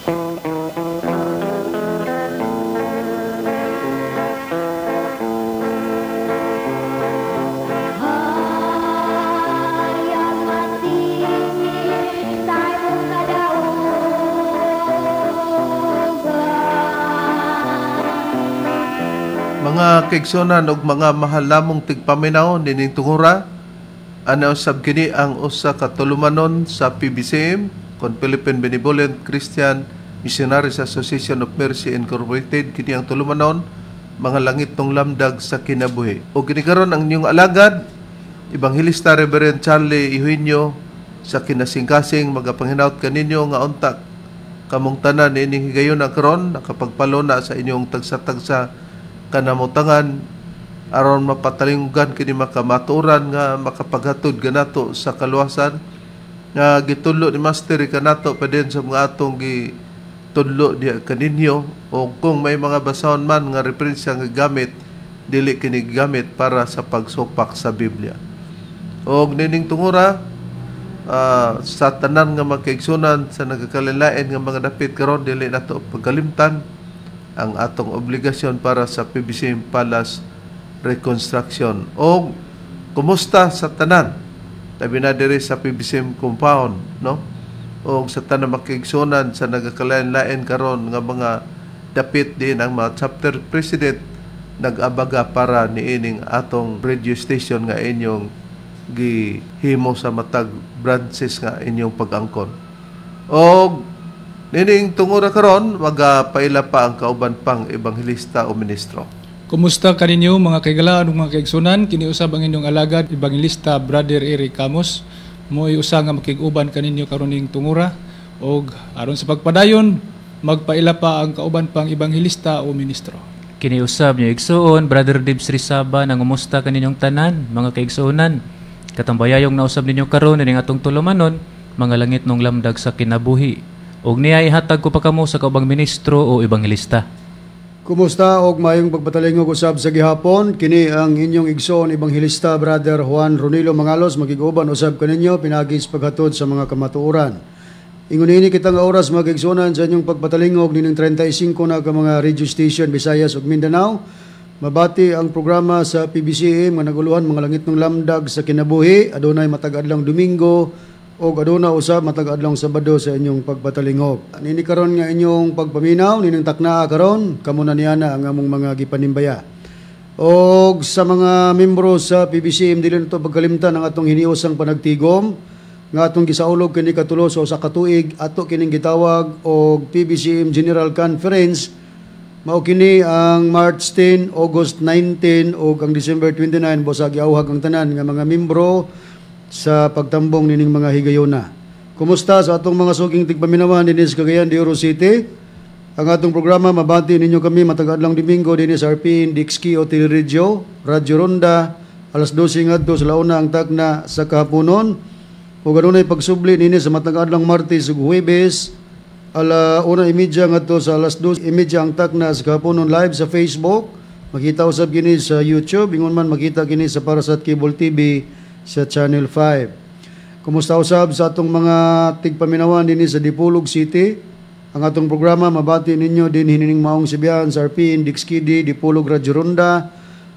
Mga kaigsuonan og mga mahal namong tigpaminaw nining tungura, ana usab kini ang usa ka tulumanon sa PBCM kon Philippine Benevolent Christian Missionaries Association of Mercy Incorporated. Kini ang tulumanon, Mga Langit ng Lamdag sa Kinabuhi. O kini karon ang inyong alagad, Ebanghelista Reverend Charlie Eugenio, sa kinasingkasing magapanghinaut kaninyo nga unta kamong tanan niining higayuna karon nakapagpaluna sa inyong tagsa-tagsa kanamutangan aron mapatalinggan kini makamatuoran nga makapaghatod kanato sa kaluwasan nga gitudlo ni Master kanato pa din sa mga atong gitudlo diha kaninyo. O kung may mga basahon man nga referensya nga gamit, dili kini gamit para sa pagsupak sa Biblia. Og nining tungura, sa tanan nga magkaigsunan sa nagkakalain nga mga dapit karon, dili nato pagkalimtan ang atong obligasyon para sa PBCM Palace Reconstruction. O kumusta sa tanan tabi na diri sa PBCM compound, no? O sa tanan makigsunan sa nagkakalain-lain karon nga mga dapit din ang mga chapter president nag-abaga para niining atong radio station nga inyong gihimo sa matag branches nga inyong pag-angkon. O nining tungura karon magapaila pa ang kauban pang ebanghelista o ministro. Kumusta kaninyo mga kaigalaan ug mga kaigsunan? Kini usab ang inyong alagad, Ebanghelista Brother Eric Camus. Mo'y usa nga makig-uban kaninyo karon ning tungura og aron sa pagpadayon magpaila pa ang kauban pang ebanghelista o ministro. Kini usab niyo igsuon, Brother Dibs Rizaba, nangumusta kaninyong tanan mga kaigsuonan. Katambayayong nausab ninyo karon nining atong tulumanon, Mga Langit nung Lamdag sa Kinabuhi. Og niya ihatag ko pa kamo sa kaubang ministro o ebanghelista. Kumusta og maayong pagpatalingog usab sa gihapon. Kini ang inyong igsoon, Ebanghelista Brother Juan Ronilo Mangalos, magig-uban usab kaninyo pinaagi sa paghatod sa mga kamatuoran. Ingon ini kita nga oras, mga kaigsuonan, sa inyong pagpatalingog nining 35 na ka mga radio station Visayas ug Mindanao. Mabati ang programa sa PBCM nga naguluhan Mga Langit ng Lamdag sa Kinabuhi. Adunay matag adlawng Domingo og aduna usab matag adlawng Sabado sa inyong pagpatalingog. Nini karon nga inyong pagpaminaw nining taknaa karon, kamo na niana ang among mga gipanimbaya. Og sa mga membro sa PBCM, dili nato pagkalimtan ang atong hiniusang panagtigom nga atong gisaulog kini katulo sa usa ka tuig, ato kining gitawag og PBCM General Conference. Mao kini ang March 10, August 19 ug ang December 29. Busa giauhag ang tanan nga mga membro sa pagtambong nining mga higayona. Kumusta sa atong mga suking tigpaminawan dinhi sa Cagayan de Oro City? Ang atong programa mabati ninyo kami matag adlawng Domingo dinhi sa RPN Dixki o Teleradyo, Radyo Ronda, alas 12 ngadto sa launa ang takna sa kahaponon. Ug adunay pagsubli nini sa matag adlawng Martes ug Huwebes, ala 1:30 ngadto sa alas 2:30 ang takna sa kahaponon, live sa Facebook. Makita usab kini sa YouTube, ingon man makita kini sa Parasat Cable TV sa Channel 5. Kumusta usab sa atong mga tigpaminawan dinhi sa Dipolog City? Ang atong programa mabati ninyo din hinining maong sibihan sa RPN Dixkidi Dipolog Radyo Ronda,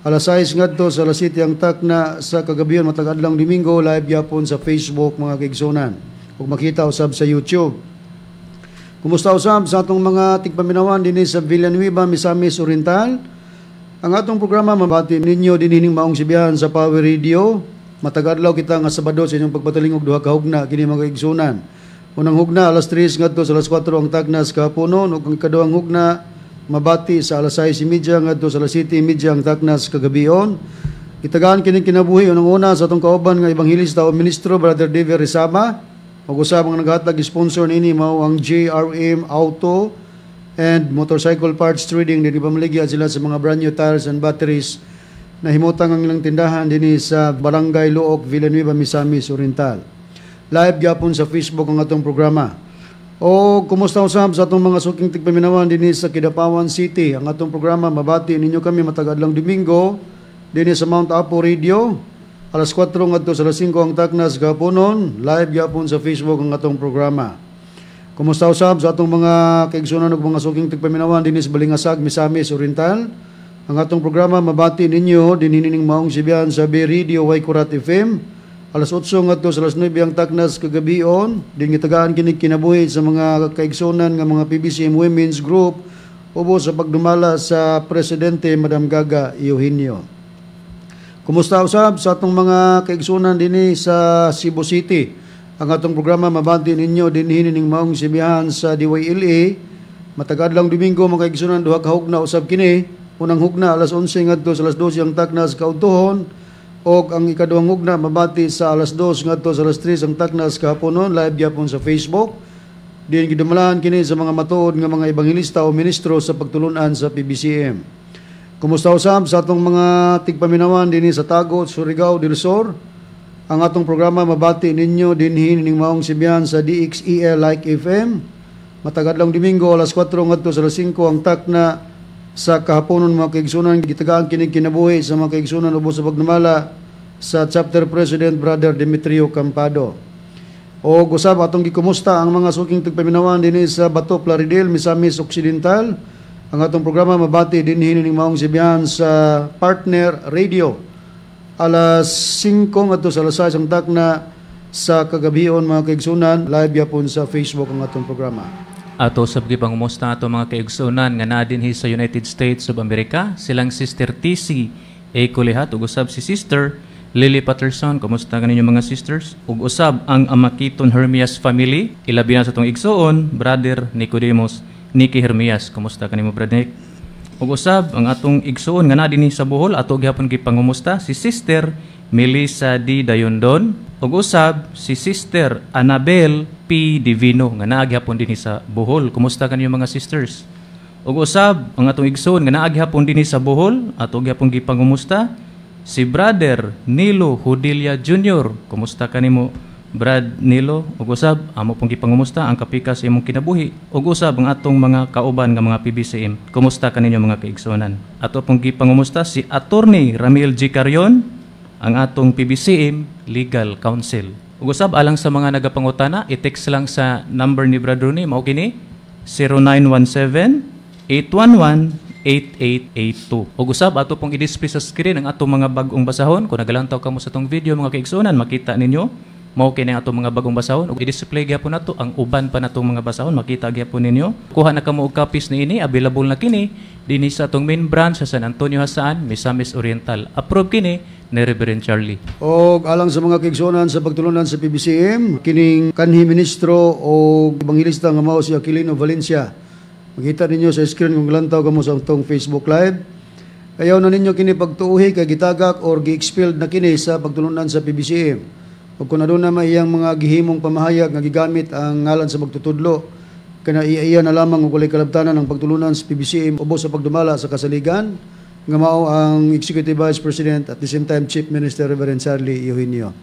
alas 6 ngadto sa alas 7 ang takna sa kagabion matag adlawng Domingo, live gyapon sa Facebook, mga kaigsunan, ug makita usab sa YouTube. Kumusta usab sa atong mga tigpaminawan dinhi sa Villanueva, Misamis Oriental? Ang atong programa mabati ninyo din hining maong sibihan sa Power Radio. Matag adlaw kita nga Sabado sa inyong pagpatalingog duha ka hugna kini, mga kaigsunan. Unang hugna alas 3 ngadto sa alas 4 ang tagna sa kahaponon, ug ang ikaduhang hugna mabati sa alas 6:30 ngadto sa alas 7:30 ang tagna sa kagabion. Itagaan kining kinabuhi unang-una sa atong kauban nga ebanghelista o ministro, Brother David Rizama. Ug usab ang naghatag sponsor niini mao ang JRM Auto and Motorcycle Parts Trading. Dinhi pamaligya sila sa mga brand new tires and batteries. Nahimutang ang ilang tindahan dinhi sa Barangay Looc, Villanueva, Misamis Oriental. Live gyapon sa Facebook ang atong programa. O kumusta usab sa atong mga suking tigpaminawan dinhi sa Kidapawan City? Ang atong programa mabati ninyo kami matag adlawng Domingo dinhi sa Mount Apo Radio, alas 4 ngadto sa alas 5 ang taknas gaponon, live gyapon sa Facebook ang atong programa. Kumusta usab sa atong mga kaigsunan ug mga suking tigpaminawan dinhi sa Balingasag, Misamis Oriental. Ang atong programa mabati ninyo dinhi ning maong sibihan sa B Radio Waikurat FM alas 8 ngadto sa alas 9 ang taknas kagabion. Din gitagaan kini kinabuhi sa mga kaigsunan nga mga PBCM Women's Group ubos sa pagdumala sa Presidente Madam Gaga Eugenio. Kumusta usab sa atong mga kaigsunan dinhi sa Cebu City. Ang atong programa mabati ninyo dinhi ning maong sibihan sa DYLA. Matag adlawng Domingo, mga kaigsunan, duha ka hugna usab kini. Unang hugna alas 11 ngadto sa alas 12 ang taknas kaudtohon og ang ikaduhang hugna mabati sa alas 2 ngadto sa alas 3 ang taknas kahaponon, live gyapon sa Facebook. Din gidumalahan kini sa mga matuod nga mga ebanghelista o ministro sa pagtulunan sa PBCM. Kumusta usab sa atong mga tigpaminawan dinhi sa Tagot, Surigao del Sur. Ang atong programa mabati ninyo dinhi ning maong sibihan sa DXEL Like FM. Matag adlawng Domingo alas 4 ngadto sa alas 5 ang takna sa kahaponon, mga kaigsunan. Gitagaan kini kinabuhi sa mga kaigsunan ubos sa pagdumala sa Chapter President Brother Demetrio Campado. O gusab atong gikumusta ang mga suking tigpaminawan dinhi sa Bato, Plaridel, Misamis Occidental. Ang atong programa mabati dinhi ning maong sibihan sa Partner Radio alas 5 ngadto sa alas 6 ang takna sa kagabion, mga kaigsunan, live yapon sa Facebook ang atong programa. Ato sab gipangumusta ato mga kaigsunan nga naa dinhi sa United States of America, silang Sister TC A. Kulihat ug usab si Sister Lily Patterson. Kumusta kaninyo, mga sisters? Ug usab ang Amakiton Hermias family, ilabi na sa atong igsuon Brother Nicodemus Nicky Hermias. Kumusta kanimo, Brother Nick? Ug usab ang atong igsuon nga naa dinhi sa Bohol, ato gihapon gipangumusta si Sister Melissa D. Dayondon ug usab si Sister Annabel P. Divino nga naa gihapon dinhi sa Bohol. Kumusta kanyo, mga sisters? Ug usab ang atong igsuon nga naa gihapon dinhi sa Bohol, ato gihapon gipangumusta si Brother Nilo Hudilia Jr. Kumusta kanimo, Brad Nilo? Ug usab amo pong gipangumusta ang kapika sa imong kinabuhi ug usab ang atong mga kauban nga mga PBCM. Kumusta kaninyo, mga kaigsuonan? Ato pong gipangumusta si Attorney Ramil G. Carion, ang atong PBCM Legal Counsel. Ug usab alang sa mga nagapangutana, i-text lang sa number ni Brad Rooney, mao kini 0917 811 8882. Ug usab ato pong i-display sa screen ang atong mga bag-ong basahon. Kung nagalantaw kamo sa atong video, mga kaigsuonan, makita ninyo mao kini ang atong mga bagong basahon ug i-display gyapon nato ang uban pa natong mga basahon, makita gyapon ninyo. Kuha na kamo og copies niini, available na kini dinhi sa atong main branch sa San Antonio Jasaan, Misamis Oriental. Approve kini ni Reverend Charlie. Og alang sa mga kaigsuonan sa pagtulunan sa PBCM, kining kanhi ministro o ebanghelista nga mao si Aquilino Valencia. Makita ninyo sa screen kung lantaw kamo sa atong Facebook Live. Ayaw na ninyo kini pagtuuhi kay gitagak or gi-expelled na kini sa pagtulunan sa PBCM. Ug kung aduna may iyang mga gihimong pamahayag nga gigamit ang ngalan sa magtutudlo, kana iya na lamang og walay kalabtanan ang pagtulunan sa PBCM ubos sa pagdumala sa kasaligan nga mao ang Executive Vice President, at the same time Chief Minister Reverend Charlie Eugenio.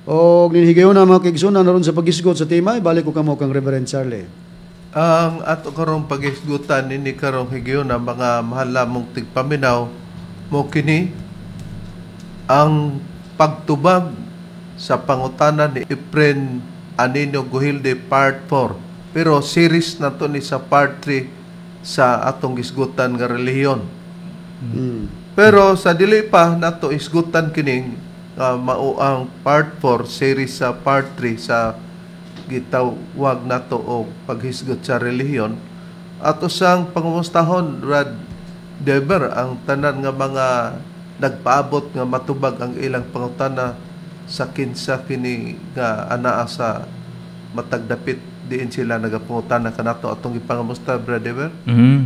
Og ninhigayon na, mga kaigsunan, aron sa paghisgot sa tema, ibalik ko kamo kang Reverend Charlie. Ang ato karong paghisgutan nini karong higayon na, mga mahal lamong tigpaminaw, mo kini ang pagtubag sa pangutana ni Efren Anino Guhilde Part 4. Pero series na to ni sa Part 3 sa atong hisgutan nga relihiyon. Pero sa dili pa nato hisgutan kining mao ang Part 4 series sa Part 3 sa gitawag nato og paghisgot sa relihiyon, ato sang pangumustahon, Brad Deber, ang tanan nga mga nagpaabot nga matubag ang ilang pangutana sa kinsa kini nga anaa sa matag dapit diin sila nagapangutana kanato. Atong ipangamusta, Brad Deber.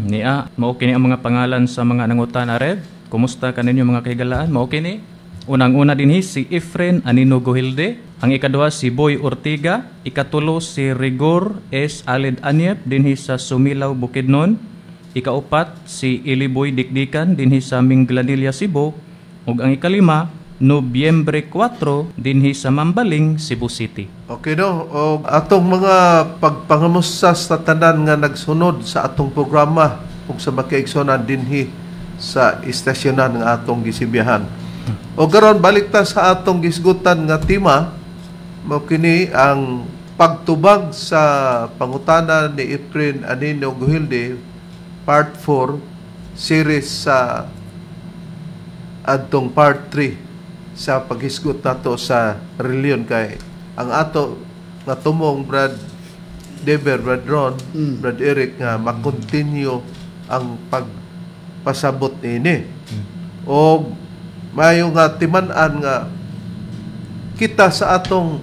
Niya, mao kini ang mga pangalan sa mga nangutana, Rev. Kumusta kaninyo, mga kahigalaan? Mao kini. Unang-una dinhi si Efren Anino Gohilde, ang ikaduha si Boy Ortiga, ikatulo si Rigor S. Aled Anyep dinhi sa Sumilaw, Bukidnon, ikaupat si Iliboy Dikdikan dinhi sa Minglanilla, Cebu, ug ang ikalima Nobyembre 4 dinhi sa Mambaling, Cebu City. Okay, no? O atong mga pagpangamusta sa tanan nga nagsunod sa atong programa ug sa makiigsonan dinhi sa istasyonan nga atong gisibihan. O karon balik ta sa atong gisgutan nga tema, mao kini ang pagtubag sa pangutana ni Efren Anino Guhilde, part 4 series sa adtong part 3 sa paghisgot nato sa reliyon, kay ang ato nga tumong, Brad Dever, Brad Ron, Brad Eric, nga makontinue ang pagpasabot niini. O mayo nga timan-an nga kita sa atong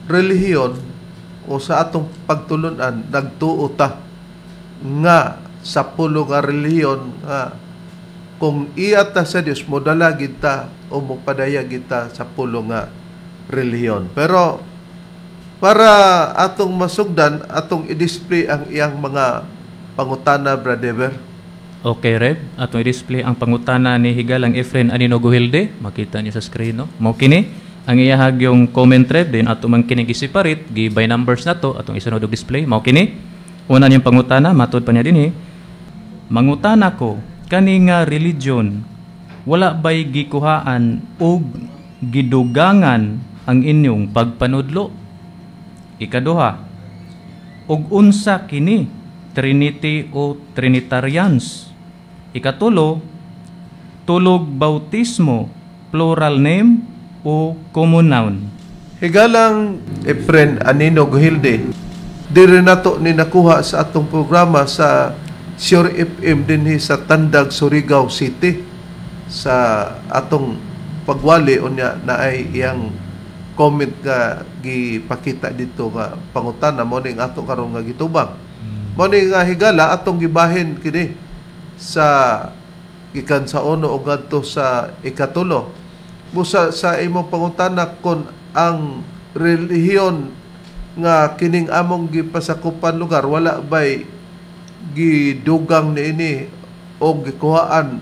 relihiyon o sa atong pagtulunan, nagtuo ta nga sa pulo nga relihiyon nga kung iya ta sa Dios, modala gid ta o mopadaya gid ta sa pulo nga relihiyon. Pero para atong masugdan, atong i-display ang iyang mga pangutana, Brad Ever. Okay, Reb. Atong i-display ang pangutana ni Higalang Efren Anino Guhilde. Makita niyo sa screen, no? Mao kini ang iyahag yung comment, Reb. Then ato man kini gi-separate, gi by numbers na to, atong isunod og display. Mao kini. Una niyang pangutana, matod pa niya dinhi. "Mangutana ko, kani nga religion, wala bay gikuhaan og gidugangan ang inyong pagpanudlo? Ikaduha, ug unsa kini, Trinity o Trinitarians? Ikatulo, tulog bautismo, plural name o common noun?" Higalang Efren Anino Guhilde, diri nato ni nakuha sa atong programa sa Sure FM dinhi sa Tandag, Surigao City, sa atong pagwali. Unya na ay iyang comment nga gipakita dito nga pangutana mo ning ato karon nga gitubang. Mo ni nga, higala, atong gibahin kini sa gikan sa uno o ngadto sa ikatulo. Busa sa imong pangutana kon ang relihiyon nga kining among gipasakupan lugar, wala bay gidugang niini o gikuhaan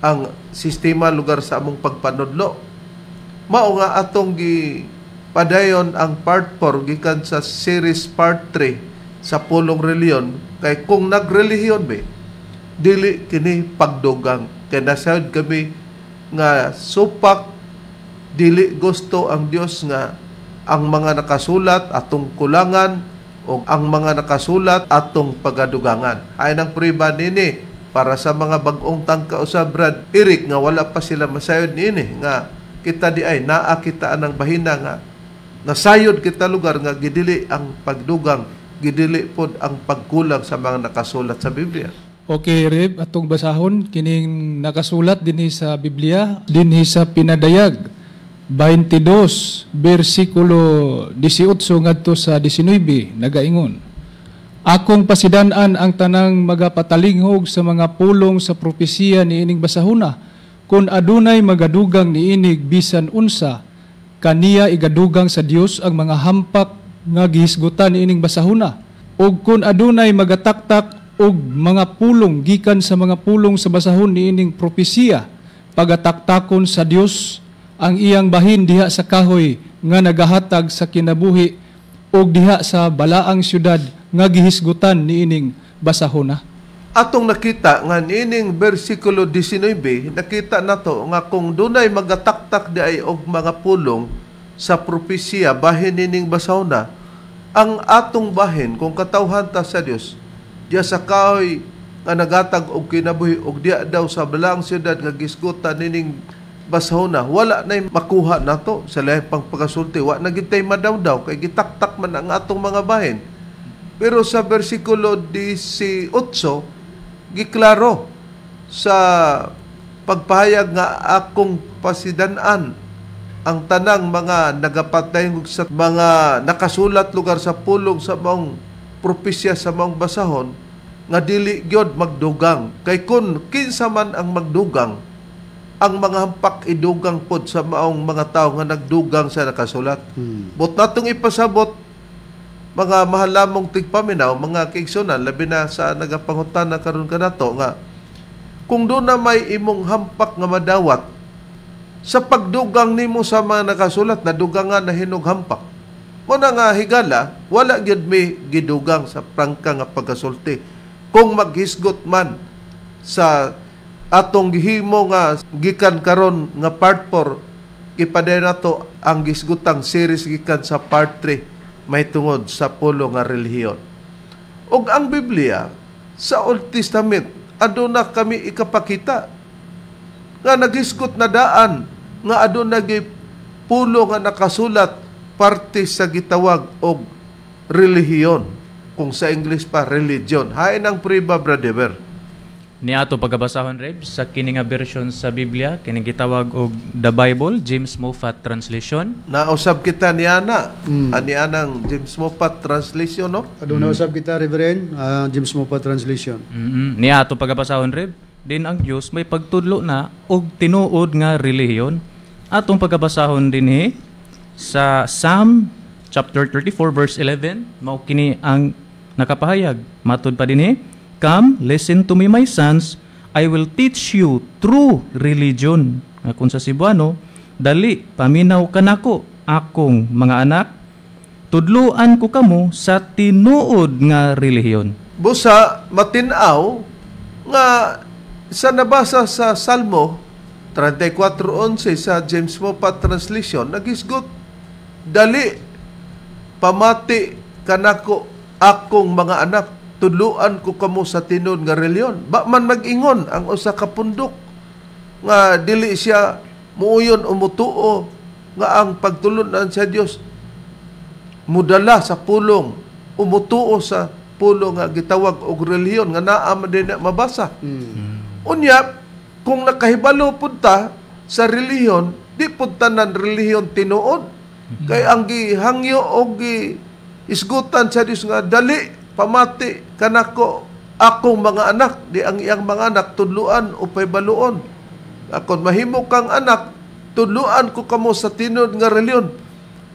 ang sistema lugar sa among pagpanudlo. Mao nga atong gipadayon ang part 4 gikan sa series part 3 sa pulong reliyon, kay kung nagrelihiyon be, dili kini pagdugang, kay nasayod kami nga supak dili gusto ang Dios nga ang mga nakasulat atong kulangan o ang mga nakasulat atong pagadugangan. Ay nang prueba nini para sa mga bag-ong tangka usab, Brad Eric, nga wala pa sila masayod niini nga kita di ay naa kita anang bahina nga nasayod kita lugar nga gidili ang pagdugang, gidili pod ang pagkulang sa mga nakasulat sa Biblia. Okay, Reb, atong basahon kining nakasulat dinhi sa Biblia, dinhi sa Pinadayag 22 bersikulo 18 ngadto sa 19, nagaingon: "Akong pasidan-an ang tanang magapatalinghog sa mga pulong sa propesiya niining basahuna. Kung adunay magadugang niinig bisan unsa, kaniya igadugang sa Dios ang mga hampak nga gihisgutan niining basahuna. Ug kung adunay magataktak og mga pulong gikan sa mga pulong sa basahon niining propesiya, pagataktakon sa Dios ang iyang bahin diha sa kahoy nga nagahatag sa kinabuhi ug diha sa balaang syudad nga gihisgutan niining basahona." Atong nakita nga niining bersikulo 19, nakita nato nga kung dunay magataktak di ay og mga pulong sa propesiya bahin nining basahona, ang atong bahin kung katawhan ta sa Dios, diya sa kahoy nga nagatag og kinabuhi og diya daw sa balaang syudad nga gisgutan nining basahona, wala nay makuha nato sa lahi pang pagkasulti. Wa na gitay madawdaw kay gitaktak man ang atong mga bahin. Pero sa bersikulo 18, giklaro sa pagpahayag nga akong pasidan-an ang tanang mga nagapatay sa mga nakasulat lugar sa pulong sa maong propesya sa maong basahon, nga dili gyud magdugang, kay kun kinsa man ang magdugang, ang mga hampak idugang pod sa maong mga tao nga nagdugang sa nakasulat. But natong ipasabot, mga mahalamong tigpaminaw, mga kaigsunan, labi na sa nagapangutana karon kanato, nga kung doon na may imong hampak nga madawat sa pagdugang nimo sa mga nakasulat, nadugangan na hinog hampak. Mo na nga, higala, wala gyud mi gidugang sa prangka nga pagkasulti. Kung maghisgot man sa atong gihimo nga gikan karon nga part 4, gipadayon nato ang gisgutang series gikan sa part 3 May tungod sa pulo nga relihiyon. Ug ang Biblia sa Old Testament aduna kami ikapakita nga nagisgot na daan nga aduna gyud pulo nga nakasulat parte sa gitawag og relihiyon, kung sa English pa, religion. Hain ang priba, brother? Ni ato pagabasahon, Reb, sa kini nga version sa Biblia, kining gitawag og The Bible, James Moffatt Translation. Nausab kita niana, ani anang James Moffatt Translation, no? Aduna usab kita, Reverend, James Moffatt Translation. Ni ato pagabasahon, Reb, din ang Dios may pagtudlo na og tinuod nga relihiyon. Atong pagabasahon dinhi sa Psalm chapter 34 verse 11, mao kini ang nakapahayag. Matud pa dinhi, "Come, listen to me, my sons, I will teach you true religion." Nga kung sa Cebuano, "Dali, paminaw kanako, akong mga anak, tudluan ko kamo sa tinuod nga relihiyon." Busa matinaw nga sa nabasa sa Salmo 34:11 sa James Moffatt Translation, nagisgot, "Dali, pamati kanako, akong mga anak, tudluan ko kamo sa tinuod nga relihiyon." Ba man mag-ingon ang usa ka pundok nga dili siya muuyon o mutuo nga ang pagtulunan sa Dios mudala sa pulong, umutuo sa pulong nga gitawag og relihiyon nga naa man din na mabasa? Unya, kung nakahibalo pud ta sa relihiyon, di pud tanan relihiyon tinuod. Kay ang gihangyo og gi isgutan sa Dios nga "Dali, pamati kanako, akong mga anak," di ang iyang mga anak tudluan o pahibaluon. "Akon mahimo kang anak, tudluan ko kamo sa tinuod nga relihiyon."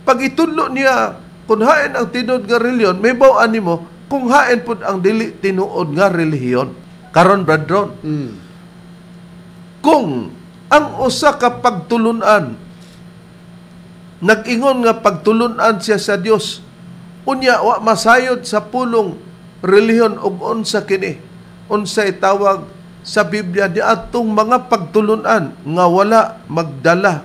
Pag itudlo niya kung hain ang tinuod nga relihiyon, may baw nimo kung hain pud ang dili tinuod nga relihiyon. Karon, Bradron, kung ang usa ka pagtulunan nag-ingon nga pagtulunan siya sa Dios, unya wa masayod sa pulong relihiyon ug unsa kini, unsay tawag sa Biblia di atong mga pagtulunan nga wala magdala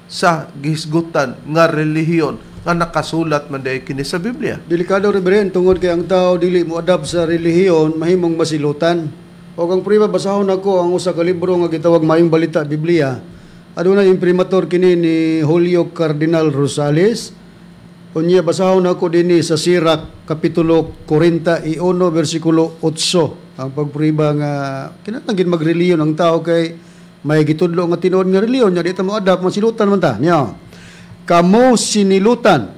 sa gisgutan nga relihiyon nga nakasulat man diay kini sa Biblia? Delikado, Reverend, tungod kay ang tao dili mo adapt sa relihiyon, mahimong masilutan. O ang priba, basahon ako ang usa ka libro nga gitawag Maayong Balita Biblia. Aduna imprimatur kini ni Julio Cardinal Rosales. Unya basahon ako dinhi sa Sirach kapitulo 41 bersikulo 8. Ang pagpriba nga kinahanglan magreliyon ang tao kay may gitudlo nga tinuod nga relihiyon nya di ta mo adapt, masilutan man ta. Nya. "Kamo sinilutan,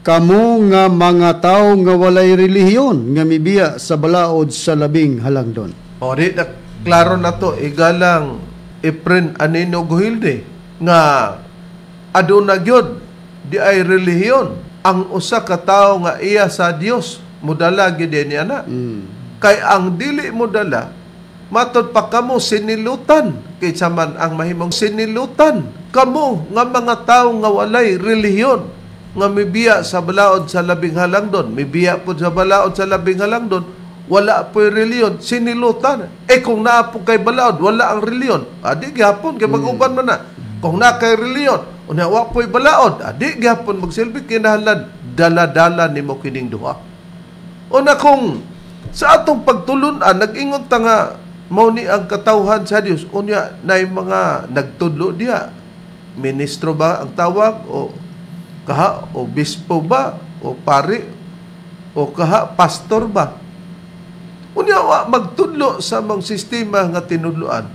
kamo nga mga tao nga walay relihiyon, nga mibiya sa balaod sa labing halangdon." O di na klaro na to, igalang Efren Anino Gujilde, nga aduna gyud di ay relihiyon ang usa ka tawo nga iya sa Dios, mudala gyud niya na. Kay ang dili modala, matod pa, "Kamo sinilutan," kaysa man ang mahimong sinilutan, "kamo nga mga tawo nga walay relihiyon nga mibiya sa balaod sa labing halangdon." Mibiya po sa balaod sa labing halangdon, wala po relihiyon, sinilutan. Eh kung naa po kay balaod, wala ang relihiyon, adi gihapon kay mag-uban man na. Kung naa kay relihiyon, unya wa po'y balaod, adi gihapon magsilbi. Kinahanglan dala-dala nimo kining duha. Una, kung sa atong pagtulunan nag-ingon ta nga mao ni ang katawhan sa Dios, unya nay mga nagtudlo diya, ministro ba ang tawag o kaha, o bispo ba, o pari, o kaha pastor ba, unya wa magtudlo sa mga sistema nga tinudloan,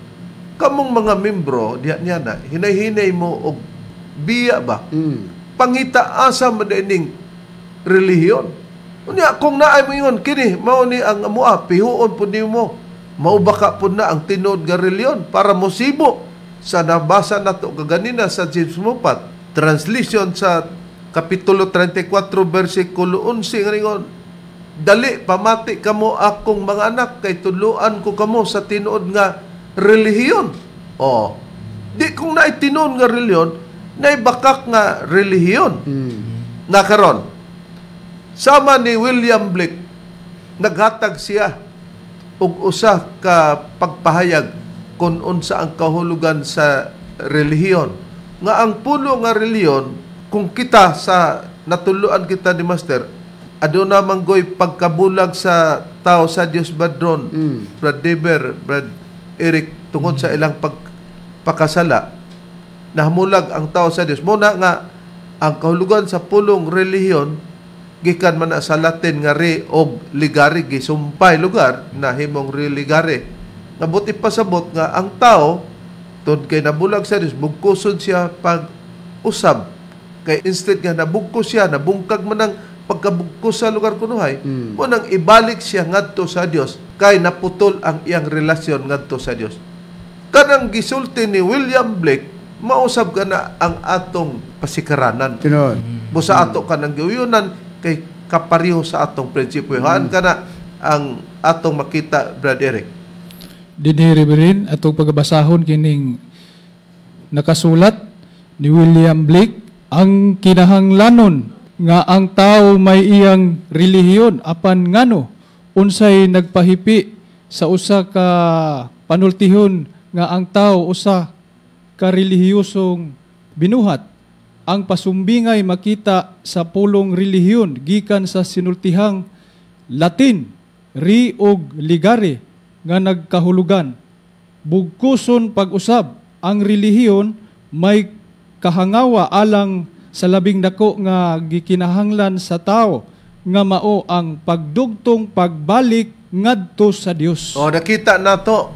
kamong mga membro diya niya na hinay-hinay mo og biya ba, pangita asa man ning relihiyon. Unya kung naay moingon kini mao ni ang amoa, pihuon pud nimo, mao baka pud na ang tinuod nga relihiyon para mosibo sa nabasa nato kaganina sa James Moffatt Translation sa kapitulo 34 bersikulo 11 nga ningon, "Dali, pamati kamo, akong mga anak, kay tudloan ko kamo sa tinuod nga relihiyon." Oh. Di kung naay tinuod nga relihiyon, naay bakak nga relihiyon. Nakaron. Sama ni William Blake, naghatag siya og usa ka pagpahayag kung unsa ang kahulugan sa relihiyon. Nga ang pulo nga relihiyon, kung kita sa natuluan kita ni Master, aduna manggoy pagkabulag sa tao sa Dios, Brad Ron, Brad Deber, Brad Eric, tungod sa ilang pagpakasala, nahamulag ang tao sa Dios. Muna nga ang kahulugan sa pulong relihiyon gikan man na sa Latin nga re og ligare, gisumpay lugar na himong religare. Nga buti pasabot nga ang tao tungod kay nabulag sa Dios, bugkuson siya pag usab. Kay instead nga nabugkos siya, nabungkag man ang pagkabugkos sa lugar kunuhay, mo nang ibalik siya ngadto sa Dios kay naputol ang iyang relasyon ngadto sa Dios. Kanang gisulti ni William Blake, mausab ka na ang atong pasikaranan. Tinuod. Busa ato kanang giuyunan kay kapareho sa atong prinsipyo. Haan ka na ang atong makita, Brad Eric. Dinhi, Reverend, atong pagabasahon kining nakasulat ni William Blake: ang kinahanglanon nga ang tao may iyang relihiyon, apan ngano, unsay nagpahipi sa usa ka panultihon nga ang tao usa ka relihiyosong binuhat? Ang pasumbingay makita sa pulong relihiyon gikan sa sinultihang Latin re og ligare nga nagkahulugan bugkuson pag-usab. Ang relihiyon may kahangawa alang sa labing dako nga gikinahanglan sa tao nga mao ang pagdugtong pagbalik ngadto sa Dios. O, nakita nato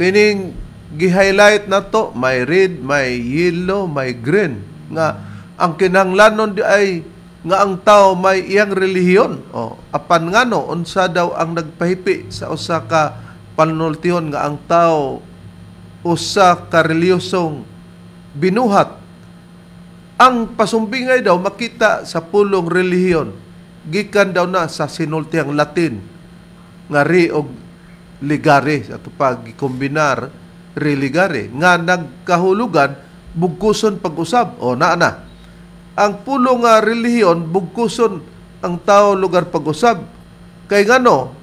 kining gi-highlight nato, may red, may yellow, may green, nga ang kinahanglanon di ay nga ang tao may iyang relihiyon. O, apan ngano, unsa daw ang nagpahipi sa usa ka panultihon nga ang tao usa ka relihiyosong binuhat? Ang pasumbingay daw makita sa pulong relihiyon gikan daw na sa sinultihang Latin nga re og ligare, sa ato pag gikombinar religare nga nagkahulugan bugkuson pag-usab. O, naa na ang pulong nga relihiyon, bugkuson ang tao lugar pag-usab. Kay ngano,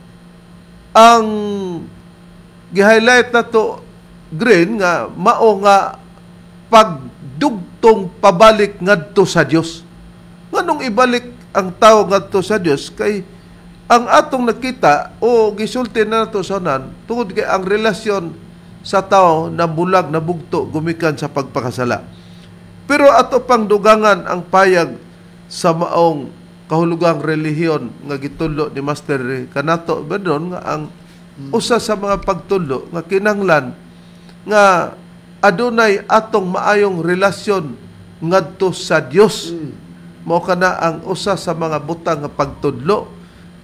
ang gi-highlight na to green nga mao nga pagdugtong pabalik ngadto sa Dios. Nganong ibalik ang tao ngadto sa Dios? Kay ang atong nakita o gisulti na nato sa unan, tungod kay ang relasyon sa tao na bulag, nabugto gumikan sa pagpakasala. Pero ato pang dugangan ang payag sa maong kahulugang relihiyon nga gitudlo ni Master kanato Bedron, nga ang usa sa mga pagtudlo nga kinahanglan nga adunay atong maayong relasyon ngadto sa Dios. Mao kana ang usa sa mga butang nga pagtudlo.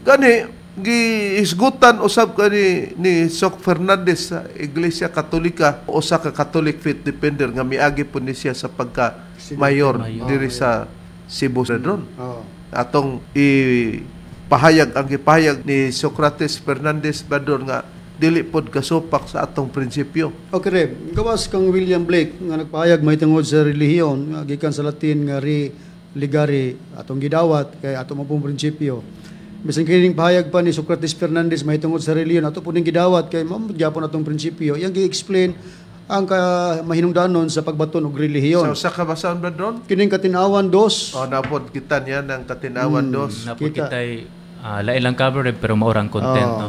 Gani gihisgutan usab kani ni Soc Fernandez sa Iglesia Katolika, usa ka Catholic faith defender nga miagi po ni siya sa pagka mayor diri sa Cebu, Redron. Atong ipahayag ang gipahayag ni Socrates Fernandez Badron nga dili pod kasupak sa atong prinsipyo. Okay, Reb. Gawas kang William Blake nga nagpahayag mahitungod sa relihiyon nga gikan sa Latin nga re ligare, atong gidawat kay ato mo pong prinsipyo. Bisan kining pahayag pa ni Socrates Fernandez mahitungod sa relihiyon, ato po ning gidawat kay mao gyapon atong prinsipyo. Iyang gi-explain ang ka mahinungdanon sa pagbaton og relihiyon. Sa usa ka basahon, Badron? Kining Katinawan 2. O, napod kita niya ng Katinawan 2. Napod Kita. kita'y lain lang cover eh, pero maurang content, no?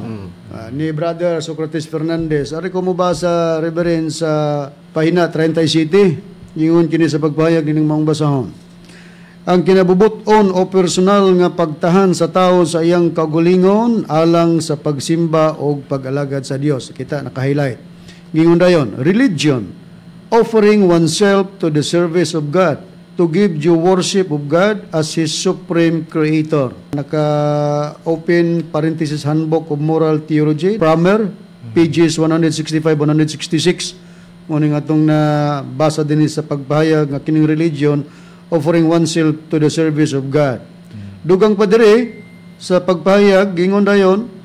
Ni Brother Socrates Fernandez. Ari ko mo ba sa Reverend sa pahina 37? Ingon kini sa pagpahayag nining maong basahon. Ang kinabubuton o personal nga pagtahan sa tao sa iyang kaugalingon alang sa pagsimba o pag-alagad sa Dios. Kita naka-highlight. Gingon dayon, religion, offering oneself to the service of God, to give due worship of God as His supreme creator. Naka-open parenthesis Handbook of Moral Theology, Primer, pages 165-166. Muning atong nabasa din sa pagpahayag nga kining religion, offering oneself to the service of God. Dugang pa diri sa pagpahayag, gingon dayon,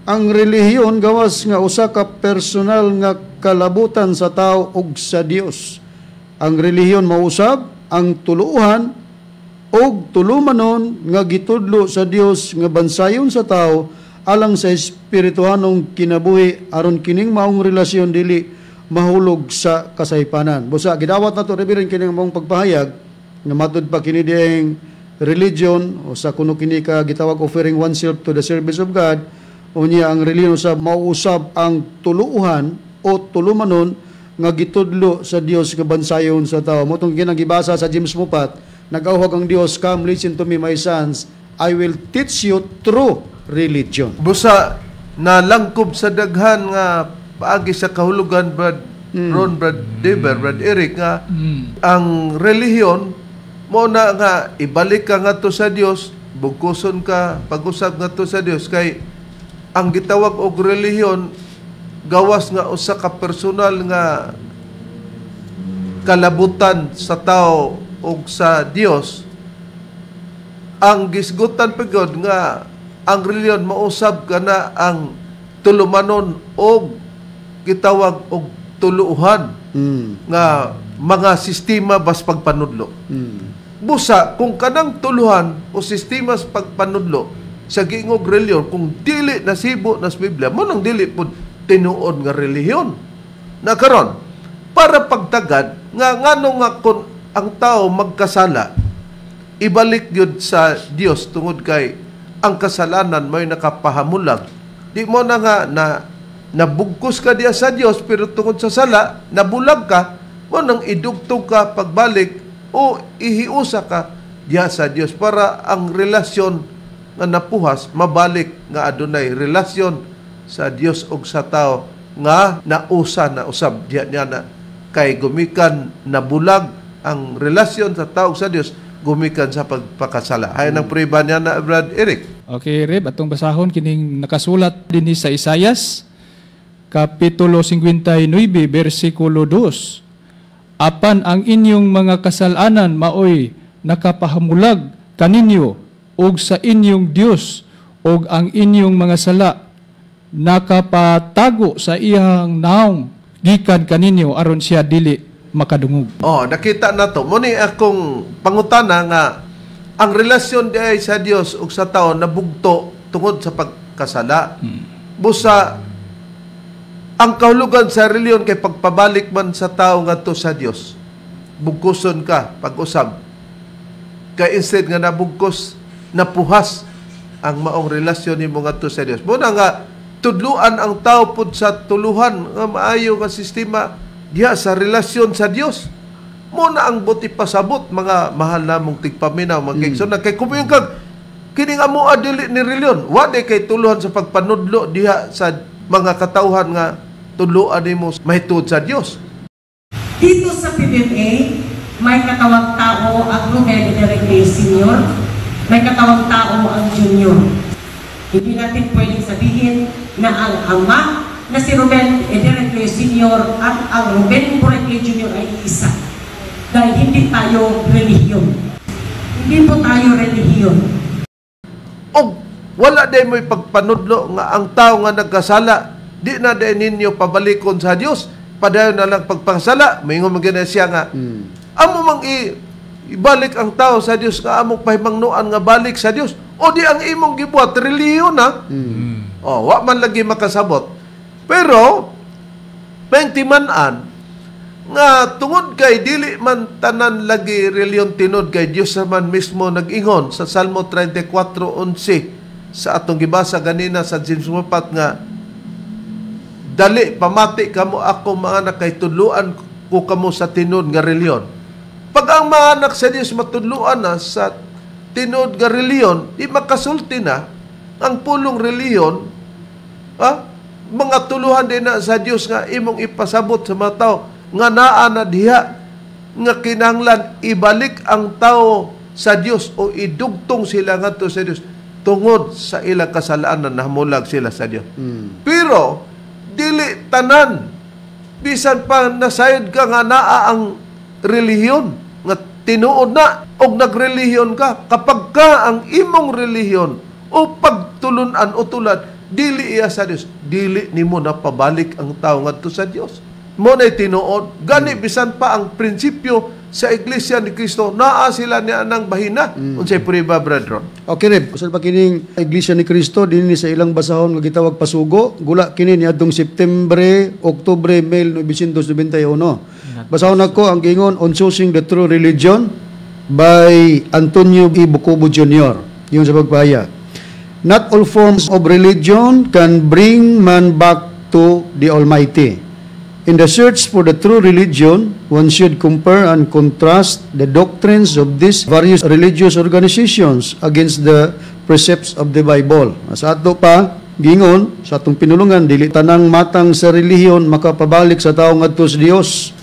ang relihiyon gawas nga usa ka personal nga kalabutan sa tao ug sa Dios. Ang relihiyon mausab ang tuluohan og tulumanon nga gitudlo sa Dios nga bansayon sa tao alang sa espirituhanong kinabuhi aron kining maong relasyon dili mahulog sa kasaypanan. Busa gidawat nato, Reverend, kining maong pagpahayag nga matud pa kini dieng Religion o sa kuno kini ka gitawag offering oneself to the service of God. Unya ang relihiyon sa mauusab ang tuluuhan o tulumanon nga gitudlo sa Dios nga bansayon sa tao. Mao tong ginagibasa sa James Mupat, nag-awhag ang Dios, "Come, listen to me, my sons, I will teach you true religion." Busa nalangkob sa daghan nga paagi sa kahulugan, Brad Ron, Brad Dever, Brad Eric, nga ang relihiyon mo na nga ibalik ka ngadto sa Dios, bugkuson ka pag-usab ngadto sa Dios, kay ang gitawag og relihiyon gawas nga usa ka personal nga kalabutan sa tao og sa Dios. Ang gisgutan pagod nga ang relihiyon mausab kana ang tulumanon og gitawag og tuluuhan nga mga sistema bas pagpanudlo. Busa kung kanang tuluhan o sistema sa pagpanudlo sa giingog relihiyon kung dili nasibo nas Biblia, mo nang dili pud tinuod nga relihiyon. Na karon para pagtagad nga ngano nga kung ang tao magkasala, ibalik gyud sa Dios tungod kay ang kasalanan may nakapahamulag. Di mo na nga na nabugkos ka diya sa Dios, pero tungod sa sala nabulag ka, mo nang idugtog ka pagbalik o ihiusa ka diya sa Dios para ang relasyon nga napuhas mabalik nga adunay relasyon sa Dios ug sa tao nga nausa na usab diya niya na kay gumikan nabulag ang relasyon sa tao ug sa Dios gumikan sa pagpakasala. Hay ng prueba niya na, Brad Eric. Okay, Reb, atong basahon kining nakasulat dinhi sa Isayas Kapitulo 59 bersikulo 2. "Apan ang inyong mga kasalanan maoy nakapahamulag kaninyo ug sa inyong Dios, ug ang inyong mga sala nakapatago sa iyang naong gikan kaninyo aron siya dili makadungog." Oh, nakita na to. Muni akong pangutana nga ang relasyon di ay sa Dios ug sa tao nabugto tungod sa pagkasala. Busa ang kahulugan sa reliyon kay pagpabalik man sa tao ngadto sa Dios. Bugkuson ka pag-usab. Kay instead nga nabugkos, napuhas ang maong relasyon nimo ngadto sa Dios. Muna nga tudluan ang tao pud sa tuluhan nga maayo nga sistema diha sa relasyon sa Dios. Muna ang buti pasabot, mga mahal namong tigpaminaw, mga mm. Kay kung kag kining amo dili ni reliyon, wa di kay tuluhan sa pagpanudlo diha sa mga katawhan nga tudluan nimo mahitungod sa Dios. Dito sa PBMA, may katawang tao ang Ruben Enrique Sr., may katawang tao ang Junior. Hindi natin pwedeng sabihin na ang ama na si Ruben Enrique Sr. at ang Ruben Enrique Jr. ay isa. Dahil hindi tayo relihiyon. Hindi po tayo relihiyon. Og wala day mo'y pagpanudlo nga ang tao nga nagkasala di na day ninyo pabalikon sa Dios, padayon na lang pagpasala. Maingon man gyud siya nga amo mang ibalik ang tao sa Dios nga among pahimangnuan nga balik sa Dios, o di ang imong gibuhat relihiyon na. Oh, wa man lagi makasabot, pero pengtiman-an nga tungod kay dili man tanan lagi reliyon tinud, kay Dios man mismo nag-ingon sa Salmo 34:11 sa atong gibasa ganina sa James Mupat nga, "Dali, pamati kamo, ako mga anak, kay tudluan ko kamo sa tinud nga reliyon." Pag ang mga anak sa Dios matudluan na sa tinud nga reliyon, di makasulti na ang pulong reliyon, mga tuluhan din na sa Dios nga imong ipasabot sa mga tao nga naa na diha nga kinahanglan ibalik ang tao sa Dios o idugtong sila ngadto sa Dios tungod sa ilang kasalanan na hamulag sila sa Dios. Pero dili tanan, bisan pa nasayod ka nga naa ang relihiyon nga tinuod na og nagrelihiyon ka, kapag ka ang imong relihiyon o pagtulunan o tulad dili iya sa Dios, dili nimo na pabalik ang tao ngadto sa Dios. Mo na tinuod gani bisan pa ang prinsipyo sa Iglesia ni Cristo, naa sila niya nang bahina. Unsay prueba, Brad Ron? Okay, Reb. Usal pa kining Iglesia ni Cristo dinhi sa ilang basahon nga gitawag Pasugo. Gula kini niadtong September, Oktubre 1991. Basahon nako ang giingon on choosing the true religion. by Antonio E. Bocobo Jr. Yung sa pagpahayag. Not all forms of religion can bring man back to the Almighty. In the search for the true religion, one should compare and contrast the doctrines of these various religious organizations against the precepts of the Bible. Sa ato pa, gingon, sa atong pinulungan, dili tanang matang sa relihiyon makapabalik sa tao ngadto sa Dios.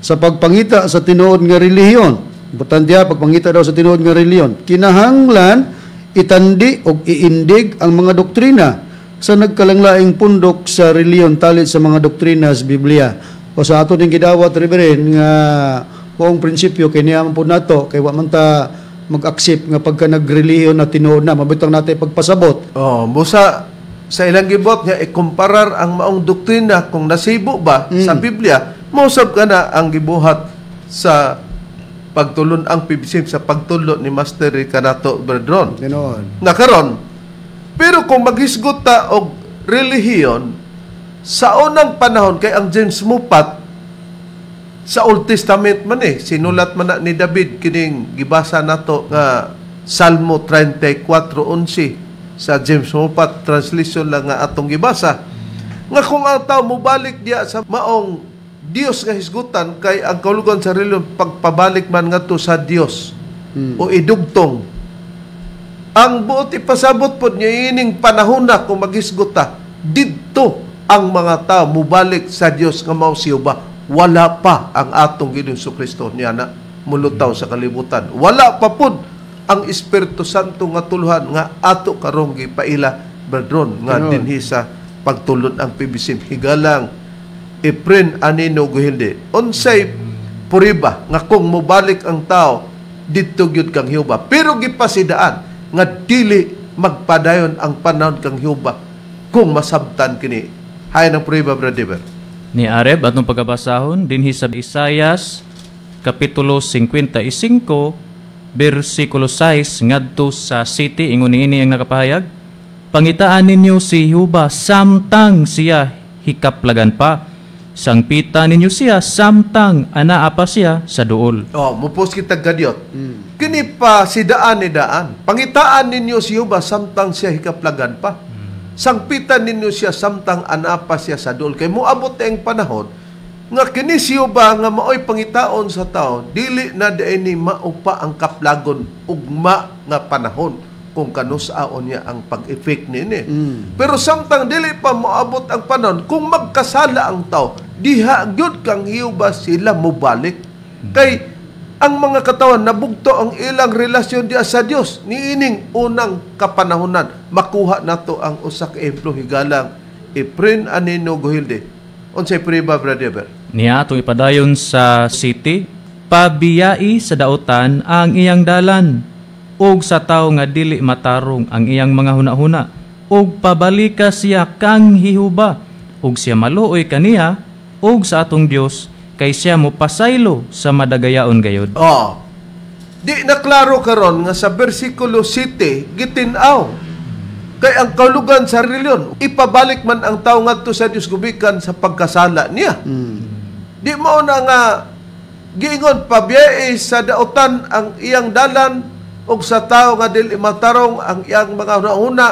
Sa pagpangita sa tinuod nga relihiyon, importante ha, pagpangita daw sa tinuod nga relihiyon, kinahanglan itandi og iindig ang mga doktrina sa nagkalanglaing pundok sa relihiyon talit sa mga doktrina sa Biblia. O sa ato din gidawat, Reverend, nga buong prinsipyo kay niya man po nato kay wa man ta mag-accept nga pagka nagrelihiyon na tinuod na mabitang natin pagpasabot. Oh, busa sa ilang gibot nga ikumparar ang maong doktrina kung nasibo ba sa Biblia, mausab ka na ang gibuhat sa pagtulon ang PBC sa pagtulo ni Master kanato, Brethren. Ganoon. Na karon, pero kung maghisgot ta og relihiyon sa unang panahon, kay ang James Moffatt sa Old Testament man eh, sinulat man na ni David kining gibasa nato nga Salmo 34:11 sa James Moffatt translation lang nga atong gibasa, nga kung ang tao mobalik diya sa maong Dios nga hisgutan, kay ang kahulugan sa relihiyon pagpabalik man ngadto sa Dios o idugtong. Ang buot ipasabot pod niya ining panahon na kung maghisgot ta, didto ang mga tao mubalik sa Dios nga mao si Jehova. Wala pa ang atong Ginoong Kristo niya na mulutaw sa kalibutan. Wala pa pod ang Espiritu Santo nga tuluhan nga ato karong gipaila, brethren, nga Tinuod. Dinhi sa pagtulon ang PBC. Higalang Efren Anino Guhilde, unsay puriba nga kung mobalik ang tao didto gyud kang Jehova, pero gipasidaan nga dili magpadayon ang panahon kang Jehova kung masabtan kini? Hay ng puriba, brother. Ni Areb atong pagabasahon dinhi sa Isayas kapitulo 55 bersikulo 6 ngadto sa 7. Ingon niini ang nakapahayag: "Pangitaan ninyo si Jehova samtang siya hikaplagan pa. Sangpita ninyo siya samtang anaa pa siya sa duol." Oh, mupos kita gadyot. Kini pa sidaan ni daan. Pangitaan ninyo si Jehova samtang siya hikaplagan pa. Sangpitan ninyo siya samtang anaa pa siya sa duol. Kay moabot ang panahon nga kini si Jehova nga maoy pangitaon sa tao, dili na diay ni mao pa ang kaplagon ugma nga panahon kung kanusaon niya ang pag-effect niini. Pero samtang dili pa moabot ang panahon, kung magkasala ang tao, diha gyud kang Jehova sila mobalik. Kay ang mga katawan nabugto ang ilang relasyon diha sa Dios niining unang kapanahonan. Makuha nato ang usa ka ehemplo, higalang Efren Anino Guhilde. Unsay priba, brother? Niya atong ipadayon sa 7: "Pabiyai sa daotan ang iyang dalan ug sa tawo nga dili matarong ang iyang mga hunahuna, ug pabalika siya kang Jehova ug siya maluoy kaniya, ug sa atong Dios kay siya mopasaylo sa madagayaon gayud." Oh. Di na klaro karon nga sa bersikulo 7 gitin-aw. Kay ang kahulugan sa reliyon, ipabalik man ang tao ngadto sa Dios gumikan sa pagkasala niya. Di mao na nga giingon pabiyai sa daotan ang iyang dalan ug sa tao nga dili matarong ang iyang mga hunahuna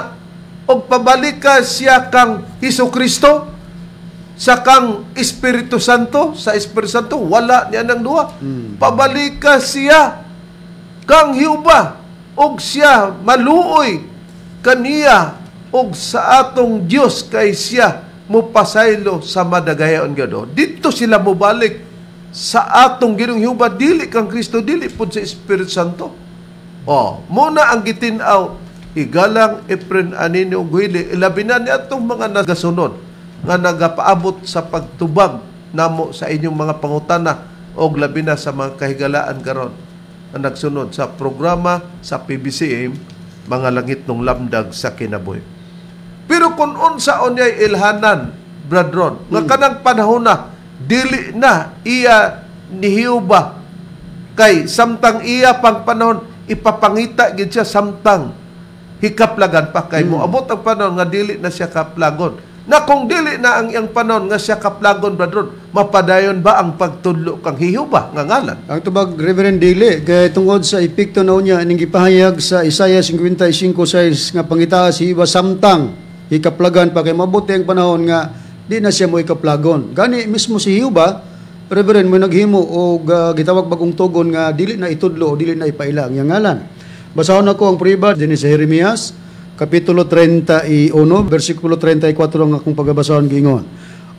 ug pabalika siya kang Hesus Kristo sa kang Espiritu Santo, sa Espiritu Santo wala niya nang duha. Pabalika siya kang Jehova ug siya maluoy kaniya ug sa atong Dios kay siya mopasaylo sa madagayon gado. Dito sila mobalik sa atong Ginoong Jehova, dili kang Kristo, dili pud sa Espiritu Santo. Oh, muna ang gitin-aw, igalang Efren Anino Guhili, ilabi na ni atong mga nagasunod nga nagapaabot sa pagtubag namo sa inyong mga pangutana og labi na sa mga kahigalaan karon nga nagsunod sa programa sa PBCM, Mga Langit ng Lamdag sa Kinabuhi. Pero kung unsa unyay ilhanan, Bradron, nga kanang panahon na dili na iya ni Jehova, kay samtang iya pang panahon ipapangita gid siya samtang hikaplagan pa, kay moabot ang panahon nga dili na siya kaplagon. Na kung dili na ang iyang panahon nga siya kaplagon, Brad Ron, mapadayon ba ang pagtudlo kang Jehova nga ngalan? Ang tubag, Reverend, dili kay tungod sa epekto na unya ining gipahayag sa Isaiah 55:6 nga pangitaa si Jehova samtang ikaplagan pa, kay mabuti ang panahon nga di na siya mo ikaplagon. Gani mismo si Jehova, Reverend, mo naghimo og gitawag bagong tugon nga dili na itudlo o dili na ipaila ang iyang ngalan. Basahon ako ang prueba dinhi sa Jeremias Kapitulo 31, versikulo 34 ang akong pagabasahon, giingon: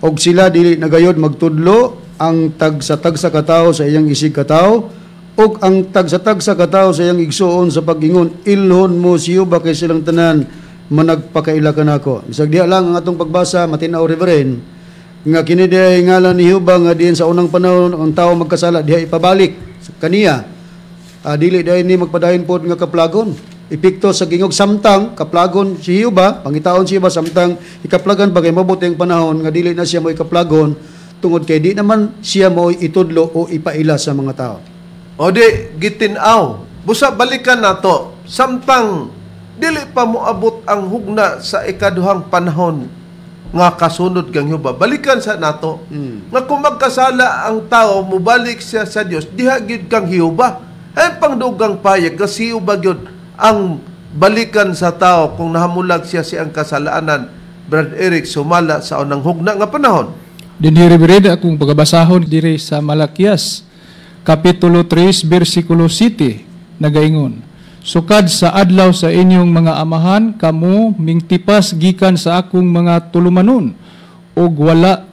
"Og sila dili na gayod magtudlo ang tagsa-tagsa katawo sa iyang isig katawo ug ang tagsa-tagsa katawo sa iyang igsuon sa pag-ingon, 'Ilhon mo si Jehova, kay silang tanan managpakaila kanako.'" Bisag diha lang ang atong pagbasa, matinaw, Reverend, nga kini diay ngalan ni Jehova nga diin sa unang panahon ang tao magkasala diha ipabalik sa kaniya. Dili dahil ni magpadayon pod nga kaplagon. Epekto sa gingog samtang kaplagon si Jehova, pangitaon si Jehova samtang ikaplagan pa, kay mabuti ang panahon nga dili na siya mo ikaplagon tungod kay di naman siya mo itudlo o ipaila sa mga tao. O di, gitinaw. Busa balikan nato, samtang dili pa moabot ang hugna sa ikaduhang panahon nga kasunod kang Jehova. Balikan sa nato. Nga kung magkasala ang tao, mubalik siya sa Dios, diha gyud kang Jehova. Ay pangdugang payag nga si Jehova gyud ang balikan sa tao kung nahamulag siya siyang kasalanan. Brad Eric, sumala sa unang hugna nga panahon. Dinhi, Reverend, akong pagabasahon diri sa Malakias Kapitulo 3 versikulo 7, nagaingon: "Sukad sa adlaw sa inyong mga amahan, kamo mingtipas gikan sa akong mga tulumanon ug wala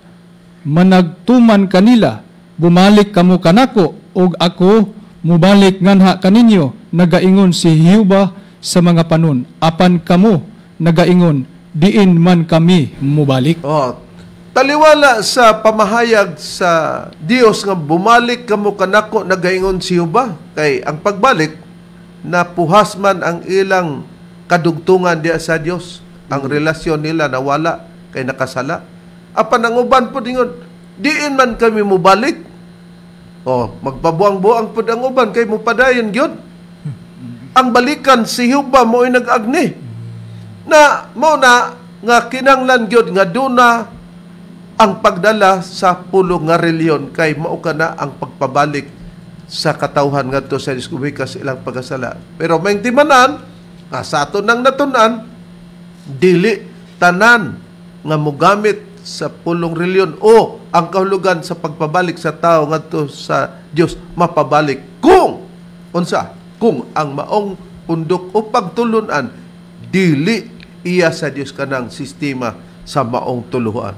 managtuman kanila. Bumalik kamo kanako ug ako mubalik nganha kaninyo, nagaingon si Jehova sa mga panon. Apan kamo nagaingon, 'Diin man kami mubalik?'" Oh, taliwala sa pamahayag sa Dios nga bumalik kamo kanako, nagaingon si Jehova, kay ang pagbalik napuhas man ang ilang kadugtungan diya sa Dios. Ang relasyon nila nawala kay nakasala. Apan ang uban po ingon, "Diin man kami mubalik?" Oh, magpabuang-buang pud ang uban kay mupadayon gyud. Ang balikan si Jehova mo'y nag-agni. Na mao na nga kinanglan gyud nga duna ang pagdala sa pulong nga reliyon kay mao kana ang pagpabalik sa katawhan ngadto sa Diyos sa ilang pagkasala. Pero may timanan nga sa ato nang natunan, dili tanan nga mogamit sa pulong reliyon o ang kahulugan sa pagpabalik sa tao ngadto sa Dios mapabalik kung unsa kung ang maong pundok o pagtulunan dili iya sa Dios kanang sistema sa maong tuluhan.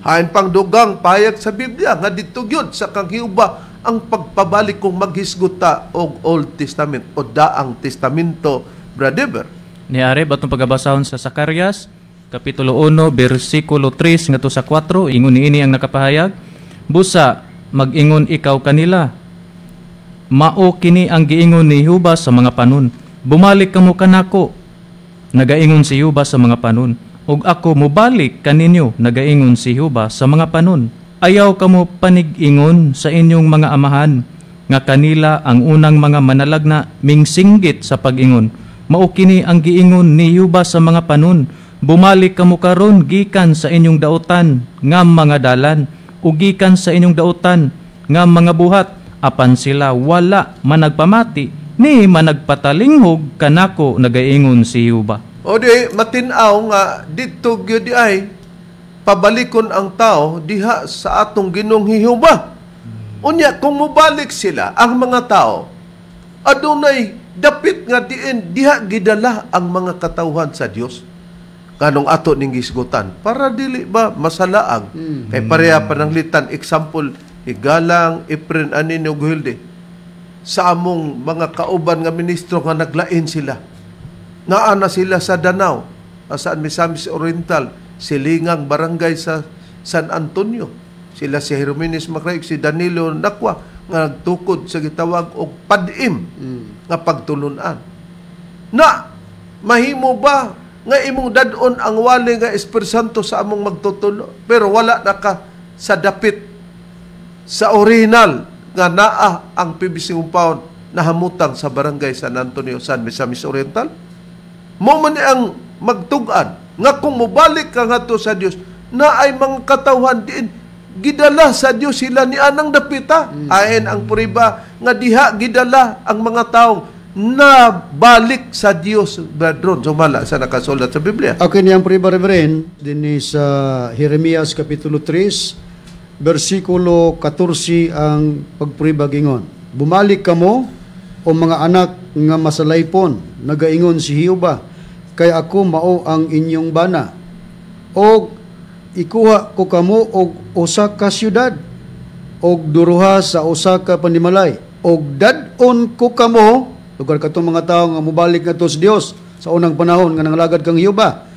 Hain pang dugang payag sa Biblia nga didto gyud sa kang Jehova ang pagpabalik kung maghisgot ta og Old Testament o Daang Testamento, Brother. Niari batong pagabasahon sa Zacarias Kapitulo 1 bersikulo 3 ngadto sa 4, ingon niini ang nakapahayag: "Busa mag-ingon ikaw kanila, mao kini ang giingon ni Jehova sa mga panon: Bumalik kamo kanako, nagaingon si Jehova sa mga panon, ug ako mobalik kaninyo, nagaingon si Jehova sa mga panon. Ayaw kamo panig-ingon sa inyong mga amahan nga kanila ang unang mga manalagna mingsinggit sa pag-ingon: Mao kini ang giingon ni Jehova sa mga panon: Bumalik kamo karon gikan sa inyong dautan nga mga dalan ug gikan sa inyong dautan nga mga buhat. Apan sila wala managpamati ni managpatalinghog kanako, nagaingon si Jehova." O di matin-aw nga didto gyud ay pabalikon ang tao diha sa atong Ginoong Jehova. Unya kung mobalik sila ang mga tao, adunay dapit nga diin diha gidala ang mga katawhan sa Dios. Kanong ato ning gisgutan para dili ba masalaag kay pareha pananglitan, example, igalang Efren Anino Guhilde sa among mga kauban nga ministro nga naglain sila. Naa na sila sa Danao, sa Misamis Oriental, silingang barangay sa San Antonio. Sila si Herminis Macraig, si Danilo Nakwa nga nagtukod sa gitawag og padim nga pagtulunan. Na mahimo ba nga imong dad-on ang wali nga Espiritu Santo sa among magtutulo pero wala na ka sa dapit sa original nga naa ang PBC compound na hamutang sa barangay San Antonio, San Misamis Oriental? Mo man ni ang magtug-an nga kung mobalik ka ngadto sa Dios, na ay mga katawhan diin gidala sa Dios sila ni anang dapita. Aen ang puriba nga diha gidala ang mga tawo na balik sa Dios, brethren, sumala sa nakasulat sa Biblia. Okay niyang puriba, Reverend, dinhi sa Jeremias Kapitulo 3, versikulo 14 ang pagpuriba gingon. Bumalik kamo, o mga anak nga masalaypon, nagaingon si Jehova, kay ako mao ang inyong bana. Og ikuha ko kamo og usa ka syudad, og duruha sa usa ka panimalay, og dad-on ko kamo, lugar katong mga tawo nga mobalik ngadto sa Dios sa unang panahon nga nangalagad kang Jehova,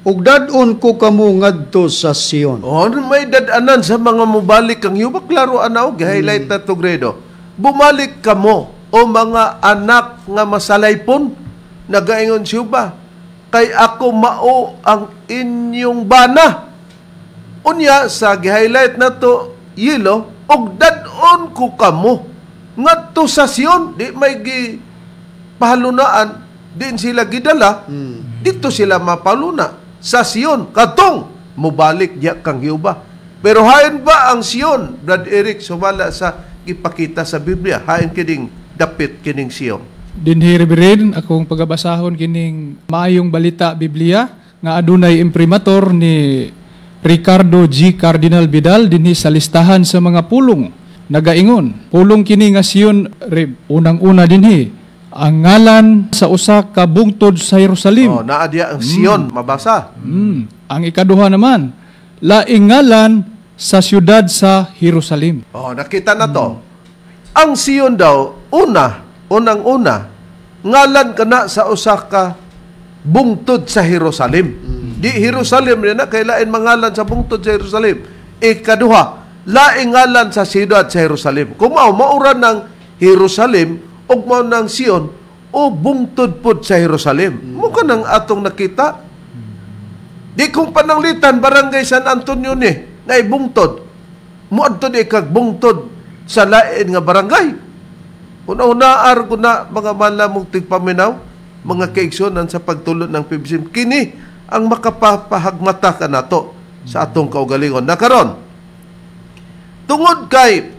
ug dad-on ko kamo ngadto sa Sion. Oh, may dad-anan sa mga mobalik kang Jehova, klaro anaw, gi-highlight na to gredo. Bumalik kamo o mga anak nga masalaypon, nagaingon si Jehova, kay ako mao ang inyong bana. Unya sa gi-highlight na to yelo, og dad-on ko kamo ngadto sa Sion. Di may gi pahalunaan din sila gidala, dito sila mapaluna sa Sion katong mobalik diya kang Jehova. Pero hain ba ang Sion, Brad Eric, sumala sa ipakita sa Biblia? Hain kining dapit kining Sion? Dinhi, Reverend, akong pagabasahon kining Maayong Balita Biblia nga adunay imprimatur ni Ricardo G. Cardinal Vidal dinhi sa listahan sa mga pulong. Nagaingon, pulong kini nga Sion, Reb, unang-una dinhi ang ngalan sa usa ka bungtod sa Jerusalem. Oh, naa diya ang Sion, mabasa. Ang ikaduha naman, laing ngalan sa siyudad sa Jerusalem. Oh, nakita na to. Ang Sion daw, una, unang-una, ngalan kana sa usa ka bungtod sa Jerusalem. Di Jerusalem rin na, kay lain mangalan sa bungtod sa Jerusalem. Ikaduha, laing ngalan sa siyudad sa Jerusalem. Kung mao, mauran ng Jerusalem ug mao ng Sion o bungtod pod sa Jerusalem. Mao nang atong nakita. Di kung pananglitan barangay San Antonio ni na ibungtod. Muadto di kag bungtod sa lain nga barangay. Una-una ko na mga malamong tigpaminaw, mga kaigsunan sa pagtulod ng PBCM. Kini ang makapapahagmata ka nato sa atong kaugalingon. Nakaron, tungod kay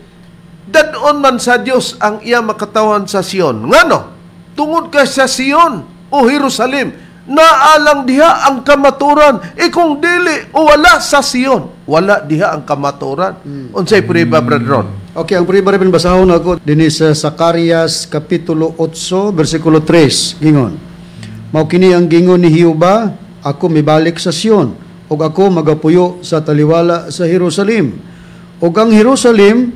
dadon man sa Dios ang iya makatawan sa Sion. Ngano? Tungod kay sa Sion o Jerusalem, naalang diha ang kamaturan. E kung dili o wala sa Sion, wala diha ang kamaturan. Unsay puriba, Brother Ron? Okay, ang puriba rin basahon ako dinhi sa Zacarias Kapitulo 8, versikulo 3, gingon. Mao kini ang gingon ni Jehova, ako mibalik sa Sion, ug ako magapuyo sa taliwala sa Jerusalem. Ug ang Jerusalem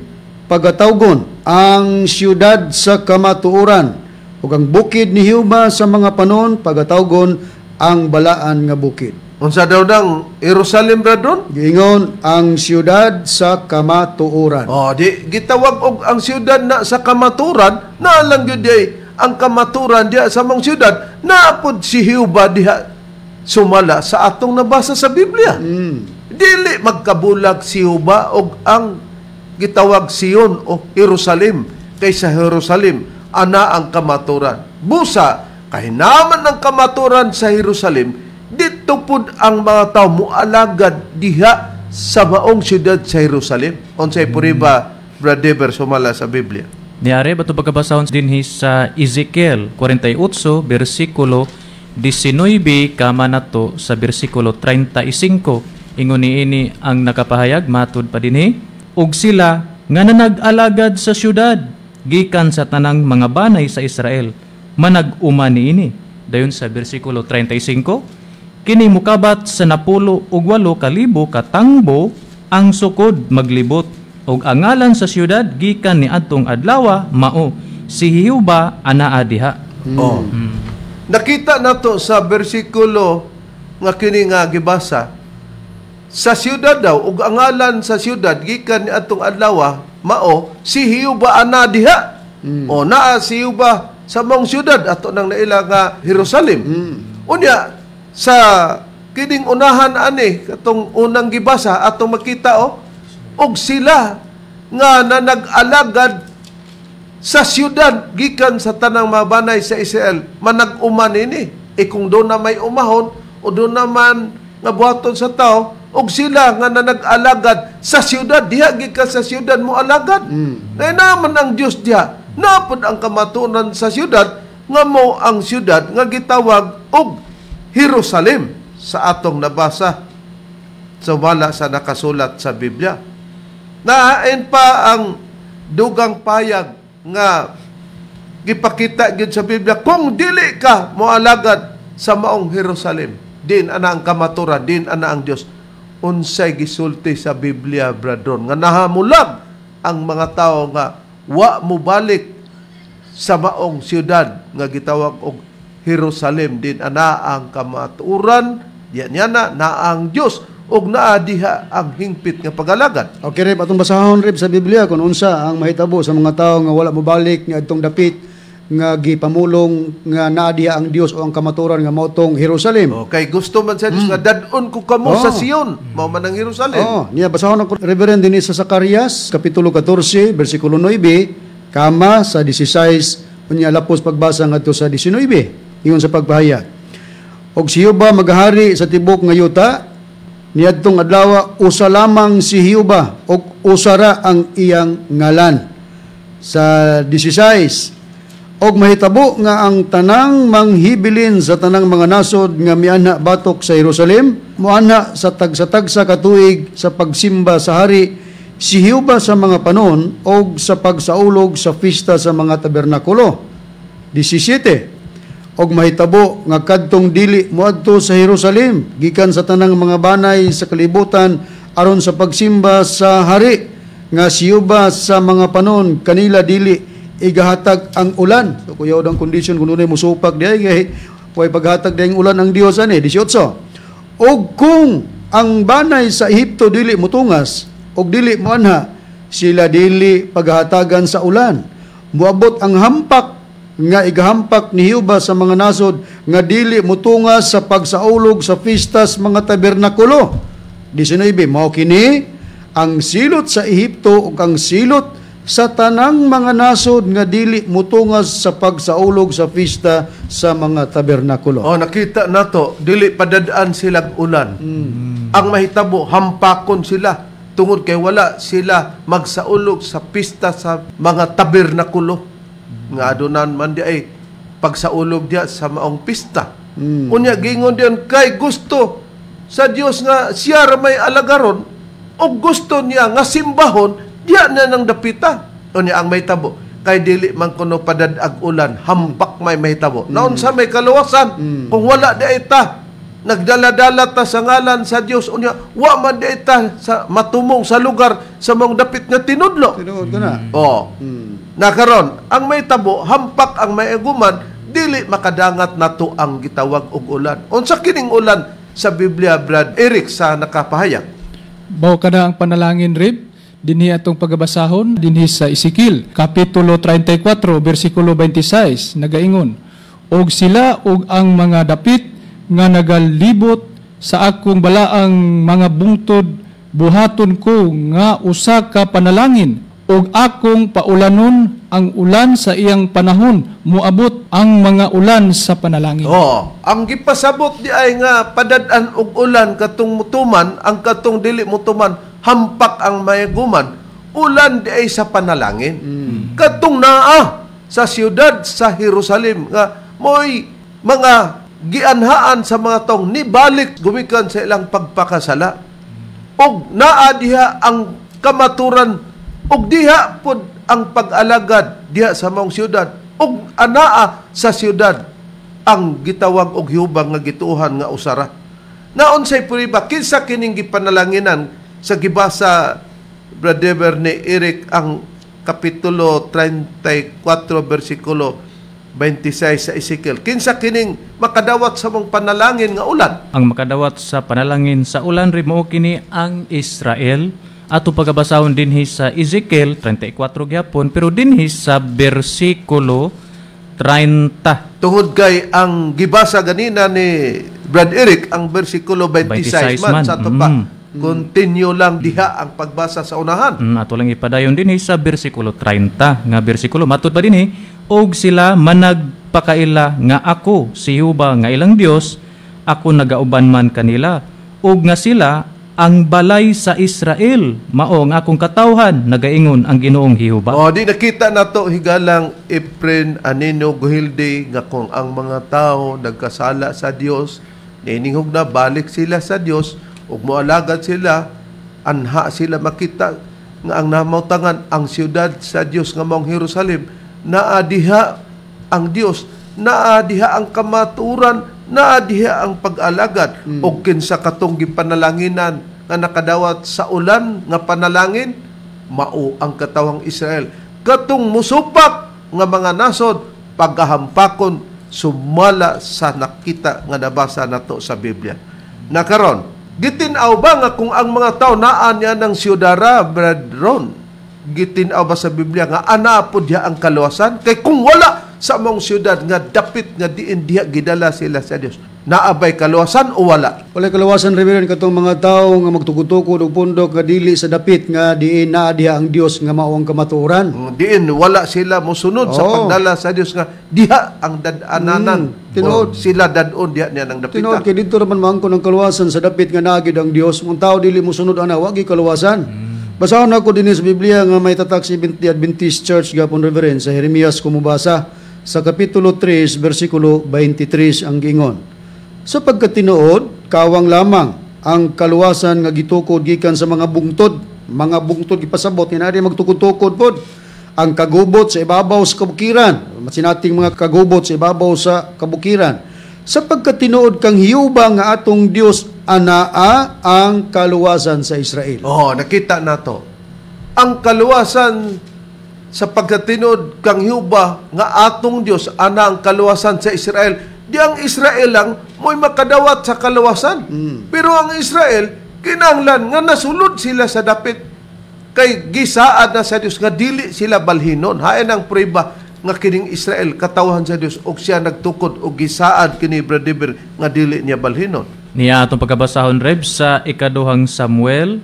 pagatawgon ang siyudad sa kamatuoran, ug ang bukid ni Jehova sa mga panon pagatawgon ang balaan nga bukid. Unsa daw nang Jerusalem, Brother Ron? Giingon ang siyudad sa kamatuoran. Oh, di gitawag og ang siyudad na sa kamaturan, naalang gyud di ang kamaturan diha sa mong siyudad, naapod si Jehova diha sumala sa atong nabasa sa Biblia. Dili magkabulag si Jehova og ang gitawag Sion o Jerusalem, kay sa Jerusalem ana ang kamaturan. Busa kahinaman ang kamaturan sa Jerusalem, dito pud ang mga tao mualagad diha sa maong siyudad sa Jerusalem. Unsay puriba, Brother Dever, sumala sa Biblia? Niare bato pagkabasahon dinhi sa Ezekiel 48 bersikulo 19 kama nato sa bersikulo 35. Ingon niini ang nakapahayag matud pa dinhi, ug sila nga nanag-alagad sa syudad gikan sa tanang mga banay sa Israel manag-uma niini. Dayon sa bersikulo 35, kini mukabat sa 98 kalibo katangbo ang sukod maglibot, ug ang ngalan sa syudad gikan ni adtong adlawa mao si Jehova anaa diha. Oh. Nakita nato sa bersikulo nga kini nga gibasa sa syudad daw, ug ang ngalan sa syudad gikan ni adtong adlawa mao si Jehova ana diha. O naa si Jehova sa maong syudad ato nang naila nga Jerusalem. Unya sa kining unahan ani katong unang gibasa atong makita o og sila nga nanag-alagad sa syudad gikan sa tanang mabanay sa Israel manag-uma nini. E kung doon na may umahon o doon naman nga buhaton sa tao, Og sila nga nanag-alagad sa siyudad, diha gikan sa siyudad mo alagad. Mm. Naman ang Dios diha. Napod ang kamatuoran sa siyudad nga mo ang siyudad nga gitawag og Jerusalem sa atong nabasa sa wala sa nakasulat sa Biblia. Naain pa ang dugang payag nga gipakita gyud sa Biblia kung dili ka moalagad sa maong Jerusalem, din ana ang kamaturan, din ana ang Dios. Unsay gisulti sa Biblia, brethren, nga nahamulag ang mga tao nga wa mobalik sa maong siyudad nga gitawag og Jerusalem, din ana ang kamatuoran, diyan niya na na ang Dios og naa diha ang hingpit nga pagalagad. Okay, Reb, atong basahon, Reb, sa Biblia kung unsa ang mahitabo sa mga tao nga wala mobalik nga adtong dapit nga gipamulong nga naa diha ang Dios o ang kamatuoran nga mao tong Jerusalem. Okay, gusto man sa Dios nga dad-on ko kamo sa Sion, mao man ang Jerusalem. Oh, niya basahon ako, Reverend, dinhi sa Zacarias kapitulo 14 bersikulo 9 kama sa 16, unya lapos pagbasa ngadto sa 19, ingon sa pagpahayag. Og si Jehova magahari sa tibok nga yuta, niadtong adlaw usa lamang si Jehova og usara ang iyang ngalan. Sa 16, og mahitabo nga ang tanang manghibilin sa tanang mga nasod nga mianha batok sa Jerusalem moanha sa tagsa-tagsa ka tuig sa pagsimba sa hari si Jehova sa mga panon og sa pagsaulog sa pista sa mga tabernakulo. 17, og mahitabo nga kadtong dili moadto sa Jerusalem gikan sa tanang mga banay sa kalibutan aron sa pagsimba sa hari nga si Jehova sa mga panon, kanila dili igahatag ang ulan. So kuyaw ang kondisyon kung dunay musupak diay kay way paghatag diyang ulan ang Dios ani. 18, og kung ang banay sa Ehipto dili mutungas og dili moanha, sila dili paghatagan sa ulan. Moabot ang hampak nga igahampak ni Jehova sa mga nasod nga dili mutungas sa pagsaulog sa pistas mga tabernakulo. 19, mao kini ang silot sa Ehipto ug ang silot sa tanang mga nasod nga dili mutungas sa pagsaulog sa pista sa mga tabernakulo. Oh, nakita nato dili padadaan sila ulan. Ang mahitabo, hampakon sila tungod kay wala sila magsaulog sa pista sa mga tabernakulo. Nga adunan man di ay pagsaulog diya sa maong pista. Unya gingon diyan kay gusto sa Dios nga siya ra may alagaron o gusto niya nga simbahon diya na nang dapita. Unya ang mahitabo kay dili man kuno padadag ulan, hampak may mahitabo. Naunsa may kaluwasan kung wala di ay ta nagdala-dala ta sa ngalan sa Dios, unya wa man di ay ta sa matumong sa lugar sa maong dapit nga tinudlo. Tinuod ka na. Oh. Nakaron, ang may tabo, hampak ang may aguman, dili makadangat nato ang gitawag og ulan. Unsa kining ulan sa Biblia, Brad Eric, sa nakapahayag? Mao kada ang panalangin, Rib, dinhi atong pagabasahon dinhi sa Ezekiel kapitulo 34 bersikulo 26, nagaingon, og sila og ang mga dapit nga nagalibot sa akong balaang mga bungtod buhaton ko nga usa ka panalangin, og akong paulanon ang ulan sa iyang panahon, moabot ang mga ulan sa panalangin. Oh, ang gipasabot di ay nga padad-an og ulan katong mutuman, ang katong dili mutuman, hampak ang mayaguman, ulan di ay sa panalangin. Katong naa sa siyudad sa Jerusalem nga mo'y mga gianhaan sa mga tong nibalik gumikan sa ilang pagpakasala. Og naa diha ang kamaturan, og diha pod ang pag-alagad diha sa maong siyudad, og anaa sa siyudad ang gitawag og Jehova nga gituohan nga usara. Naunsay puriba kinsa kining gipanalanginan sa gibasa, Brother ni Eric, ang kapitulo 34 bersikulo 26 sa Ezekiel? Kinsa kining makadawat sa mong panalangin nga ulan? Ang makadawat sa panalangin sa ulan, mao kini ang Israel. Ato pagabasahon dinhi sa Ezekiel 34 gyapon, pero dinhi sa bersikulo 30. Tungod kay ang gibasa ganina ni Brad Eric ang bersikulo 26 26 man, man. Sa ato pa. Continue lang diha ang pagbasa sa unahan. Ato lang ipadayon dinhi sa bersikulo 30 nga bersikulo matud pa dinhi, og sila managpakaila nga ako si Jehova nga ilang Dios, ako nagauban man kanila, ug nga sila Ang balay sa Israel mao ang akong katawhan, nagaingon ang Ginoong Jehova. O, di nakita nato, higalang Efren Anino Guhilde, nga kung ang mga tao nagkasala sa Dios, niningog na balik sila sa Dios ug moalagad sila, anha sila makita nga ang namautangan ang siyudad sa Dios nga maong Jerusalem, naa diha ang Dios, naa diha ang kamatuoran, naa diha ang pag-alagad. Og kinsa katong gipanalanginan nga nakadawat sa ulan nga panalangin, mao ang katawang Israel. Katong musupak nga mga nasod, pagkahampakon sumala sa nakita nga nabasa nato sa Biblia. Nakaron, gitin-aw ba nga kung ang mga tao naa niya ng siyudara, Brad Ron, gitin-aw ba sa Biblia nga ana po diha ang kaluwasan? Kay kung wala sa mong siyudad nga dapit nga diin diha gidala sila sa Dios, naabay kaluwasan o wala? Walay kaluwasan, Reverend, katong mga tao nga magtukod-tukod og pundok nga dili sa dapit nga diin naa diha ang Dios nga mao ang kamatuoran. Diin wala sila mosunod sa pagdala sa Dios nga diha ang dad-ananan. Tinuod. O, sila dad-on diha niya ng dapita. Tinuod kay didto raman maangkon ang kaluwasan sa dapit nga naa gyud ang Dios. Ang tao dili mosunod ana, wa gyud kaluwasan. Basahon ako dinhi sa Biblia nga may tatak Seventh Adventist Church gapon, Reverend, sa Jeremias kumubasa sa Kapitulo 3 bersikulo 23 ang giingon. Sapagkat tinuod, kawang lamang ang kaluwasan nga gitukod gikan sa mga bungtod gipasabot nga naa magtukod-tukod pod. Ang kagubot sa ibabaw sa kabukiran, sinating mga kagubot sa ibabaw sa kabukiran. Sapagkat tinuod kang Jehova nga atong Dios, anaa ang kaluwasan sa Israel. Oh, nakita nato. Ang kaluwasan sa pagkatinuod kang Jehova nga atong Dios, ana ang kaluwasan sa Israel. Di ang Israel lang mo'y makadawat sa kaluwasan. Pero ang Israel, kinahanglan nga nasulod sila sa dapit. Kay gisaad na sa Dios nga dili sila balhinon. Hain ang prueba nga kining Israel katawhan sa Dios og siya nagtukod og gisaad kini Brother nga dili niya balhinon. Niya atong pagkabasahon, Reb, sa ikaduhang Samuel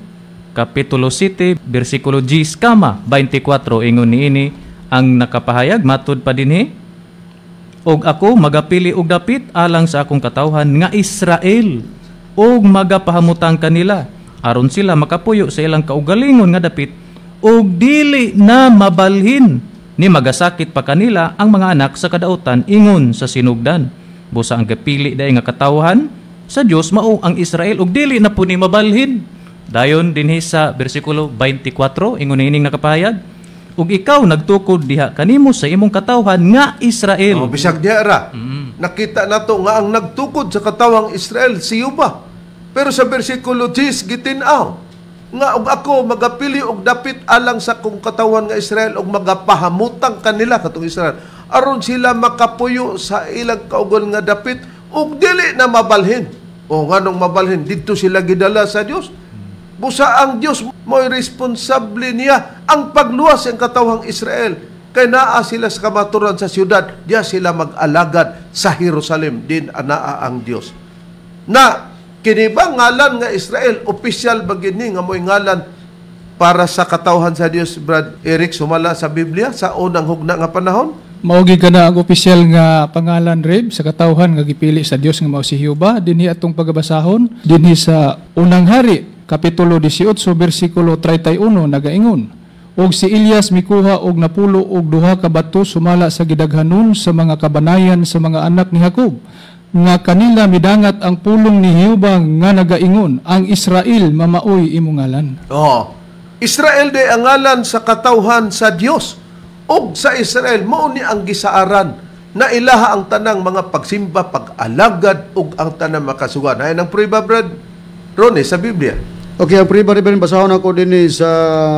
Kapitulo 7 bersikulo 10 kama 24, ingon niini ang nakapahayag matud pa dinhi, og ako magapili og dapit alang sa akong katawhan nga Israel og magapahamutang kanila aron sila makapuyo sa ilang kaugalingon nga dapit og dili na mabalhin ni magasakit pa kanila ang mga anak sa kadautan ingon sa sinugdan. Busa ang gapili day nga katawhan sa Dios mao ang Israel og dili na pud ni mabalhin. Dayon dinhi sa bersikulo 24 ingon niining nakapahayag, ug ikaw nagtukod diha kanimo sa imong katawhan nga Israel. Oh, bisag diha ra. Nakita nato nga ang nagtukod sa katawang Israel si Yuba. Pero sa bersikulo 10 gitin-aw nga og ako magapili og dapit alang sa kong katawan nga Israel og magapahamutang kanila katong Israel aron sila makapuyo sa ilang kaugon nga dapit ug dili na mabalhin. O nganong mabalhin? Didto sila gidala sa Dios. Busa ang Dios mo'y responsable niya ang pagluwas ang katawhang Israel. Kay naa sila sa kamaturan sa siyudad, diya sila mag-alagad sa Jerusalem din anaa ang Dios. Na kini ba ngalan nga Israel opisyal ba gini nga mo'y ngalan para sa katawhan sa Dios, Brad Eric, sumala sa Biblia sa unang hugna nga panahon? Mao gyud kana ang opisyal nga pangalan, Reb, sa katawhan nga gipili sa Dios nga mao si Jehova dinhi atong pagabasahon dinhi sa Unang Hari Kapitulo 18 bersikulo 31 nagaingon, og si Elias mikuha og napulo og duha ka bato sumala sa gidaghanon sa mga kabanayan sa mga anak ni Jacob nga kanila midangat ang pulong ni Jehova nga nagaingon, ang Israel mamaoy imong ngalan. Oh, Israel de ang ngalan sa katawhan sa Dios. Og sa Israel mao ni ang gisaaran na ilaha ang tanang mga pagsimba, pag-alagad ug ang tanang makasugan. Ay ang prueba, Brad Ronnie, sa Biblia. Okay, ang prueba, Reverend, basahon ako din sa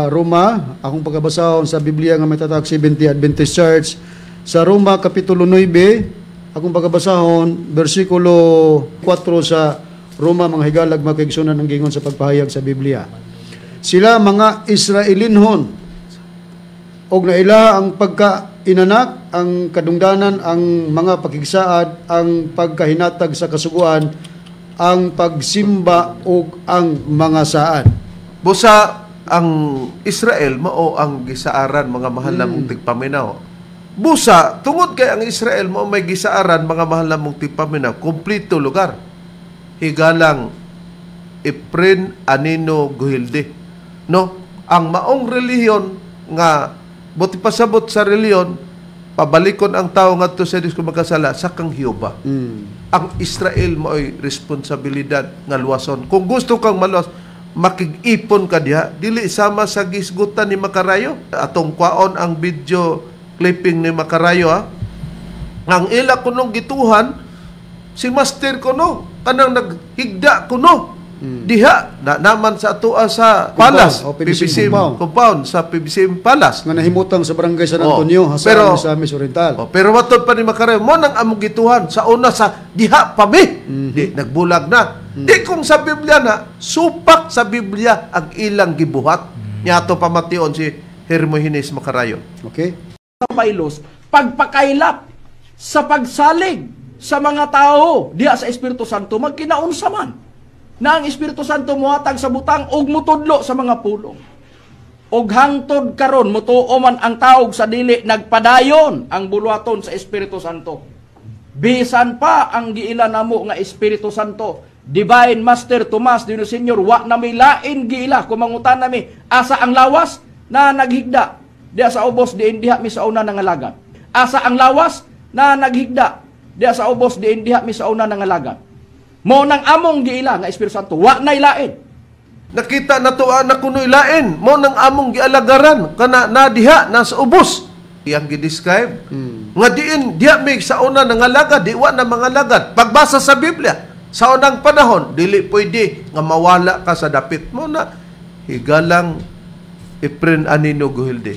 Roma. Akong pagkabasahon sa Biblia nga may tatak Seventh Adventist Church. Sa Roma, Kapitulo 9, akong pagkabasahon, versikulo 4 sa Roma, mga higalag makigsunan ang gingon sa pagpahayag sa Biblia. Sila mga Israelinhon, og naila ang pagkainanak, ang kadungdanan, ang mga pakigsaad, ang pagkahinatag sa kasuguan, ang pagsimba ug ang mga saad. Busa ang Israel mao ang gisaaran, mga mahal namong tigpaminaw. Busa tungod kay ang Israel mao may gisaaran, mga mahal namong tigpaminaw, kompleto lugar. Higalang Efren Anino Guhilde. No, ang maong relihiyon nga buti pasabot sa relihiyon, pabalikon ang tao ngadto sa Dios kung magkasala sa kang Jehova. Ang Israel mao'y responsibilidad nga luwason. Kung gusto kang maluwas, makig-ipon ka diha, dili sama sa gisgutan ni Makarayo. Atong kwaon ang video clipping ni Makarayo ha. Ang ila kunong gituhan si master kuno, kanang naghigda kuno. Diha na naman sa atoa sa Palace, o PBCM PBCM compound. Compound sa PBCM Palace. Nga nahimutang sa barangay San Oh, Antonio, sa Misamis Oriental. Oh, pero matod pa ni Makarayo, mo nang among gituhan sa una sa diha pa mi. Di nagbulag na. Di kung sa Biblia na supak sa Biblia ang ilang gibuhat. Niya ato pamation si Hermogenes Makarayo. Okay? Sa pailos, pagpakaylap sa pagsalig sa mga tao diha sa Espiritu Santo, magkinaunsa man na ang Espiritu Santo mohatag sa butang ug mutudlo sa mga pulong. Og hangtod karon, mutuo man ang taog sa dili, nagpadayon ang buluhaton sa Espiritu Santo. Bisan pa ang giila namo nga Espiritu Santo, Divine Master Tomas Dino Senior, wa na may lain giila. Kung mangutan nami asa ang lawas na naghigda diha sa ubos, diin diha mi sa una nangalagad. Asa ang lawas na naghigda diha sa ubos, diin diha mi sa una nangalagad. Mo nang among giila nga Espiritu Santo, wa nay lain. Nakita na to na kuno'y lain mo nang among gialagaran kana na diha nasa ubos iyang gi-describe nga diin diha mi sa una nangalagad, di wa na mangalagad. Pagbasa sa Biblia sa unang panahon, dili pwede nga mawala ka sa dapit mo na. Higalang Efren Anino Guhilde.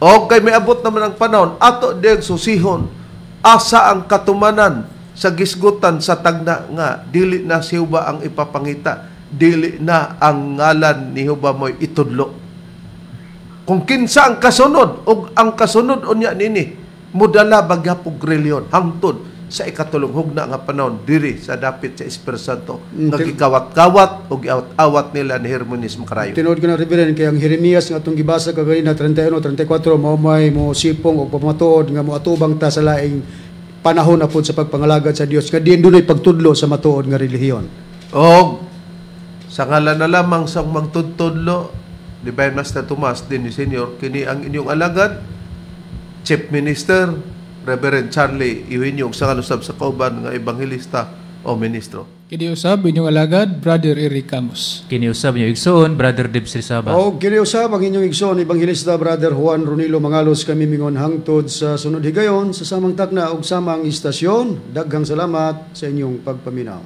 O kay may abot naman ang panahon, ato ding susihon asa ang katumanan sa gisgutan sa tagna nga dili na si Jehova ang ipapangita, dili na ang ngalan ni Jehova mo'y itudlo. Kung kinsa ang kasunod ug ang kasunod unya nini mudala bagyapog reliyon hangtod sa ikatulong hugna nga panahon diri sa dapit sa Espiritu Santo nga gikawat-kawat ug giawat-awat nila ni Hermogenes Makarayo. Tinuod ko na, Reverend, kay ang Jeremias nga atong gibasa kaganina 31, 34 mao may mo sipong og pamatuod nga moatubang ta sa laing panahon na pud sa pagpangalagad sa Dios nga diin dunay pagtudlo sa matuod nga relihiyon. Og sa ngalan na lamang sa magtudtudlo, Divine Master Tomas din ni Senior, kini ang inyong alagad, Chief Minister, Reverend Charlie Eugenio, sa ngalan sa kauban nga ebanghelista o ministro. Kini usab inyong alagad, Brother Eric Camus. Kini usab inyong igsoon, Brother Debs Rizaba. Og kini usab ang inyong igsoon, Ebanghelista Brother Juan Ronilo Mangalos. Kami mingon hangtod sa sunod higayon sa samang takna ug samang istasyon. Daghang salamat sa inyong pagpaminaw.